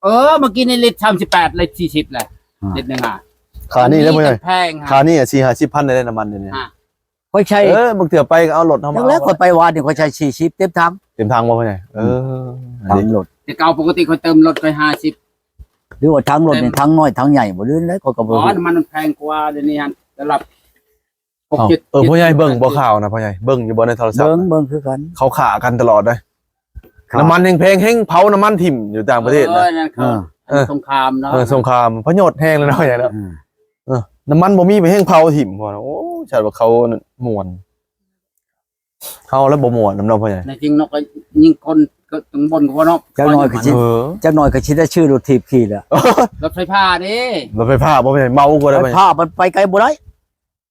ເອີ ເມື່ອກີ້ນີ້ລິດສາມສິບແປດ ລິດສີ່ສິບແຫຼະ. ອ່າ ລິດໜຶ່ງອະ ຄ່ານີ້ແລ້ວ ມີແຕ່ແພງ. ຄ່ານີ້ສີ່ຫ້າສິບພັນໄດ້ນ້ຳມັນດຽວນີ້. ອ່າ ຂ້ອຍໃຊ້ ເອີ ບາງເທື່ອໄປກໍເອົາລົດເຮົາມາ. ແລ້ວຂ້ອຍໄປວານນີ້ ຂ້ອຍໃຊ້ສີ່ສິບເຕັມຖັງ. ເຕັມຖັງບໍ່ພໍ່ໃຫຍ່? ເອີ ອືມ ທັງລົດ. ແຕ່ເກົ່າປົກກະຕິຂ້ອຍເຕີມລົດຂ້ອຍຫ້າສິບ. ຫຼືວ່າຖັງລົດນີ້ ຖັງນ້ອຍ ຖັງໃຫຍ່ບໍ່ ຫຼືໃດ ຂ້ອຍກໍບໍ່ຮູ້. ອໍ ນ້ຳມັນມັນແພງກວ່າດຽວນີ້ຫັ້ນ ລະດັບຫົກເຈັດ. ເອີ ພໍ່ໃຫຍ່ເບິ່ງບໍ່ຂ່າວນະ ພໍ່ໃຫຍ່ ເບິ່ງຢູ່ບໍ່ໃນໂທລະສັບ? ເບິ່ງ ເບິ່ງຄືກັນ. ເຂົາຂ້າກັນຕະຫຼອດເດ້. ນ້ຳມັນແຮງແພງ ແຮງເຜົານ້ຳມັນຖິ້ມຢູ່ຕ່າງປະເທດນະ. ເອີ ນັ້ນເຂົາ ເອີ ສົງຄາມເນາະ. ເອີ ສົງຄາມ ພະໂຍດແຮງເລີຍເນາະ. ອືມ ເອີ ນ້ຳມັນບໍ່ມີ ໄປແຮງເຜົາຖິ້ມ. ໂອ້ ຊາດວ່າເຂົາມ່ວນ ເຮົາລະບໍ່ມ່ວນນຳເນາະພໍ່ໃຫຍ່. ໃນຈິງເນາະ ກໍຍິງຄົນກໍຕ້ອງບ່ອນກໍບໍ່ເນາະ. ຈັກໜ້ອຍກໍຊິ ເອີ ຈັກໜ້ອຍກໍຊິໄດ້ຊື້ລົດຖີບຂີ່ແລ້ວ. ລົດໄຟຟ້າເດ້. ລົດໄຟຟ້າບໍ່ພໍ່ໃຫຍ່? ເມົາກວ່າໄດ້. ໄຟຟ້າມັນໄປໄກບໍ່ໄດ້.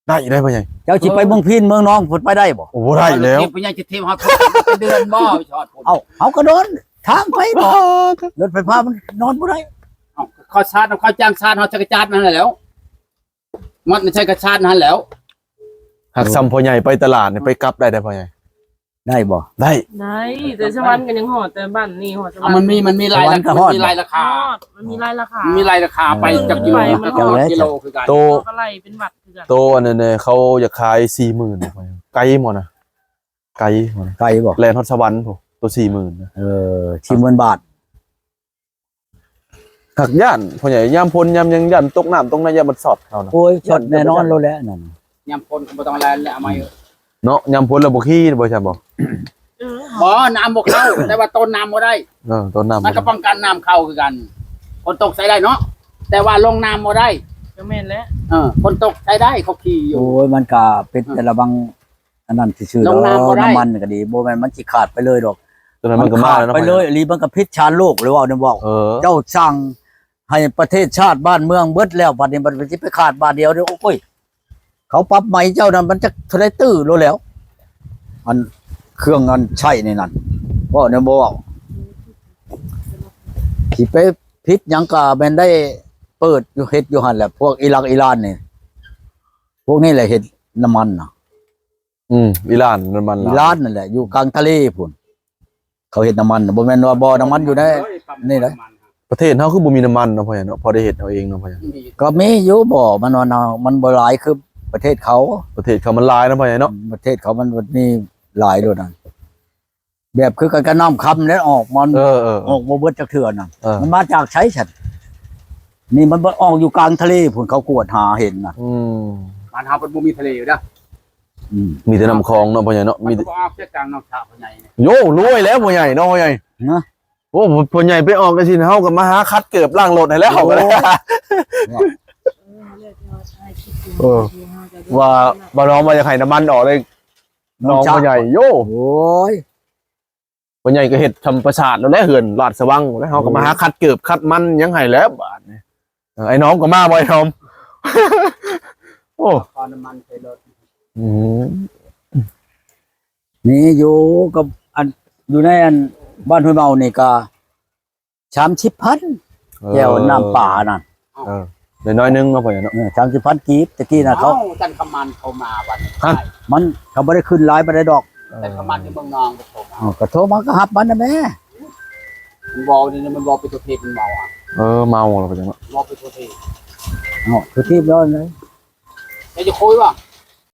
ໄດ້ ໄດ້ພໍ່ໃຫຍ່. ເຈົ້າຊິໄປເມືອງພີນເມືອງນອງພຸ້ນ ໄປໄດ້ບໍ່? ໂອ້ ບໍ່ໄດ້ແລ້ວ. ລົດຖີບໄປຍັງຈະຖີບຮອດເດືອນບໍ່? ຮອດພຸ້ນ. ເອົ້າ ເຮົາກໍເດີນທາງໄປບໍ່? ລົດໄຟຟ້າມັນນອນບໍ່ໄດ້. ເອົ້າ ເຂົາຊາດ ເຂົາຈ້າງຊາດ ເຮົາຈັກກະຈາດນັ້ນແຫຼະແລ້ວ. ມັດໃນໃສ່ກະຊາດຫັ້ນແຫຼ້ວ. ຫາກຊ່ຳພໍ່ໃຫຍ່ໄປຕະຫຼາດນີ້ ໄປກັບໄດ້ເດ້ພໍ່ໃຫຍ່. ໄດ້ບໍ່? ໄດ້ ໄດ້ ແຕ່ສະຫວັນກໍຍັງຮອດ ແຕ່ບ້ານນີ້ຮອດສະຫວັນ. ມັນມີ ມັນມີຫຼາຍລາຄາ ມັນມີຫຼາຍລາຄາ. ຮອດ ມັນມີຫຼາຍລາຄາ ມັນມີຫຼາຍລາຄາ. ໄປຈັກກິໂລ ເອີ ມັນກໍຮອດກິໂລຄືກັນ. ໂຕ ກໍໄລ່ເປັນວັດຄືກັນ. ໂຕອັນນັ້ນເດ້ ເຂົາຢາກຂາຍສີ່ໝື່ນ ໄກໝົດນະ ໄກໝົດນະ. ໄກບໍ່? ແລ່ນຮອດສະຫວັນພຸ້ນ ໂຕສີ່ໝື່ນນະ. ເອີ ສີ່ໝື່ນບາດ. ຫາກຢ້ານພໍ່ໃຫຍ່ ຍາມຝົນຍາມຫຍັງ ຢ້ານຕົກນ້ຳຕົກໃນ ຢ້ານມັນຊັອດເຮົານະ. ໂອ້ຍ ຊັອດແນ່ນອນໂລດແຫຼະນັ້ນ. ຍາມຝົນກໍບໍ່ຕ້ອງແລ່ນແລ້ວ ເອົາໃໝ່ເນາະ. ຍາມຝົນແລ້ວບໍ່ຂີ່ບໍ່ຊັ້ນບໍ່? ເອີ ບໍ່ ນ້ຳບໍ່ເຂົ້າ ແຕ່ວ່າຕົ້ນນ້ຳບໍ່ໄດ້. ເອີ ຕົ້ນນ້ຳມັນກໍປ້ອງກັນນ້ຳເຂົ້າຄືກັນ. ຝົນຕົກໃຊ້ໄດ້ເນາະ ແຕ່ວ່າລົງນ້ຳບໍ່ໄດ້. ກໍແມ່ນແຫຼະ. ເອີ ຝົນຕົກໃຊ້ໄດ້ ເຂົາຂີ່ຢູ່. ໂອ້ຍ ມັນກໍເປັນແຕ່ລະວັງ ອັນນັ້ນຊື່ໆ ລົງນ້ຳບໍ່ໄດ້. ນ້ຳມັນກໍດີ ບໍ່ແມ່ນມັນຊິຂາດໄປເລີຍດອກ. ຕົວນັ້ນມັນກໍມາແລ້ວເນາະ ມັນຂາດໄປເລີຍອີ່ຫຼີ ມັນກໍຜິດຊານໂລກເລີຍ ເວົ້າແນວເວົ້າ. ເອີ ເຈົ້າສ້າງໃຫ້ປະເທດຊາດບ້ານເມືອງເບິດແລ້ວ ບັດນີ້ມັນຊິໄປຂາດບາດດຽວເດ້. ໂອ້ຍ ເຂົາປັບໃໝເຈົ້ານັ້ນ ມັນຈັກເທົ່າໃດຕື້ໂລດແລ້ວ ອັນເຄື່ອງອັນໃຊ້ນີ້ນັ້ນ ເວົ້າແນວບໍ່ເວົ້າ. ຊິໄປຜິດຫຍັງກໍແມ່ນໄດ້ເປີດຢູ່ ເຮັດຢູ່ຫັ້ນແຫຼະ. ພວກອີຣັກອີຣານນີ້ ພວກນີ້ແຫຼະເຮັດນ້ຳມັນນະ. ອືມ ອີຣານ ນ້ຳມັນ ອີຣານນັ້ນແຫຼະ ຢູ່ກາງທະເລພຸ້ນ ເຂົາເຮັດນ້ຳມັນ. ບໍ່ແມ່ນວ່າບໍ່ ນ້ຳມັນຢູ່ໃນນີ້ເດ້. ປະເທດເຮົາຄືບໍ່ມີນ້ຳມັນເນາະ ພໍ່ໃຫຍ່ເນາະ ພໍໄດ້ເຮັດເອົາເອງເນາະ ພໍ່ໃຫຍ່. ກໍມີຢູ່ບໍ່ ມັນວ່າ ມັນບໍ່ຫຼາຍຄືປະເທດເຂົາ. ປະເທດເຂົາມັນຫຼາຍເນາະ ພໍ່ໃຫຍ່ເນາະ. ອືມ ປະເທດເຂົາມັນມີຫຼາຍໂລດນະ. ແບບຄືກັນກັບນ້ຳຄຳແຫຼະ ອອກມັນ ເອີ ເອີ ເອີ ອອກບໍ່ເບິດຈັກເທື່ອນະ. ເອີ ມັນມາຈາກໃສຊັ້ນ? ນີ້ມັນອອກຢູ່ກາງທະເລພຸ້ນ ເຂົາກວດຫາເຫັນນະ. ອືມ ບ້ານເຮົາເພິ່ນບໍ່ມີທະເລຢູ່ເດ້. ອືມ ມີແຕ່ນ້ຳຂອງເນາະ ພໍ່ໃຫຍ່ເນາະ. ມີແຕ່ ມັນກໍບໍ່ອອກຈາກກາງນ້ອງສາວພໍ່ໃຫຍ່ນີ້. ໂຍ ລວຍແລ້ວພໍ່ໃຫຍ່ເນາະ ພໍ່ໃຫຍ່. ຮະ? ໂອ້ ພໍ່ໃຫຍ່ໄປອອກຈັ່ງຊີ້ ເຮົາກໍມາຫາຂັດເກີບລ້າງລົດໃຫ້ແລ້ວ. ໂອ້ ເອີ ວ່າ ວ່ານ້ອງວ່າຢາກໃຫ້ນ້ຳມັນອອກເລີຍ ນ້ອງ ນ້ອງສາວ ພໍ່ໃຫຍ່. ໂຍ ໂອ້ຍ ພໍ່ໃຫຍ່ກໍເຮັດທຳປະສາດແລ້ວແຫຼະ ເຮືອນລາດສະຫວັງແລ້ວ ເຮົາກໍມາຫາ ໂອ້ຍ ຂັດເກີບຂັດມັນຫຍັງໃຫ້ແລ້ວບາດນີ້. ເອີ ໄອ້ນ້ອມກໍມາບໍ່ ໄອ້ນ້ອມ? ໂອ້ ຂໍນ້ຳມັນໃສ່ລົດ. ອືມ ມີຢູ່ກັບອັນ ຢູ່ໃນອັນບ້ານຫ້ວຍເມົານີ້ກໍສາມສິບພັນ ເອີ ແຈ່ວນ້ຳປານັ້ນ. ເອີ ໄດ້ໜ້ອຍໜຶ່ງເນາະ ພໍ່ໃຫຍ່ເນາະ. ເອີ ສາມສິບພັນກີບ ແຕ່ກີ້ນະເຂົາ ເອົ້າ ຈັນຄຳມັນເຂົາມາວັດ ຮະ? ມັນກໍບໍ່ໄດ້ຂຶ້ນຫຼາຍປານໃດດອກ. ເອີ ຈັນຄຳມັນຢູ່ເມືອງນອງກໍໂທມາ. ເອີ ກໍໂທມາກໍຮັບມັນນະແມ່. ມັນເວົ້ານີ້ ມັນເວົ້າໄປທົ່ວເທບ ມັນເມົາອະ. ເອີ ເມົາແລ້ວກໍຈັ່ງເນາະ ເວົ້າໄປທົ່ວເທບ. ເອົາ ຄືທີບແລ້ວນະ. ຈະຄຸຍບໍ່?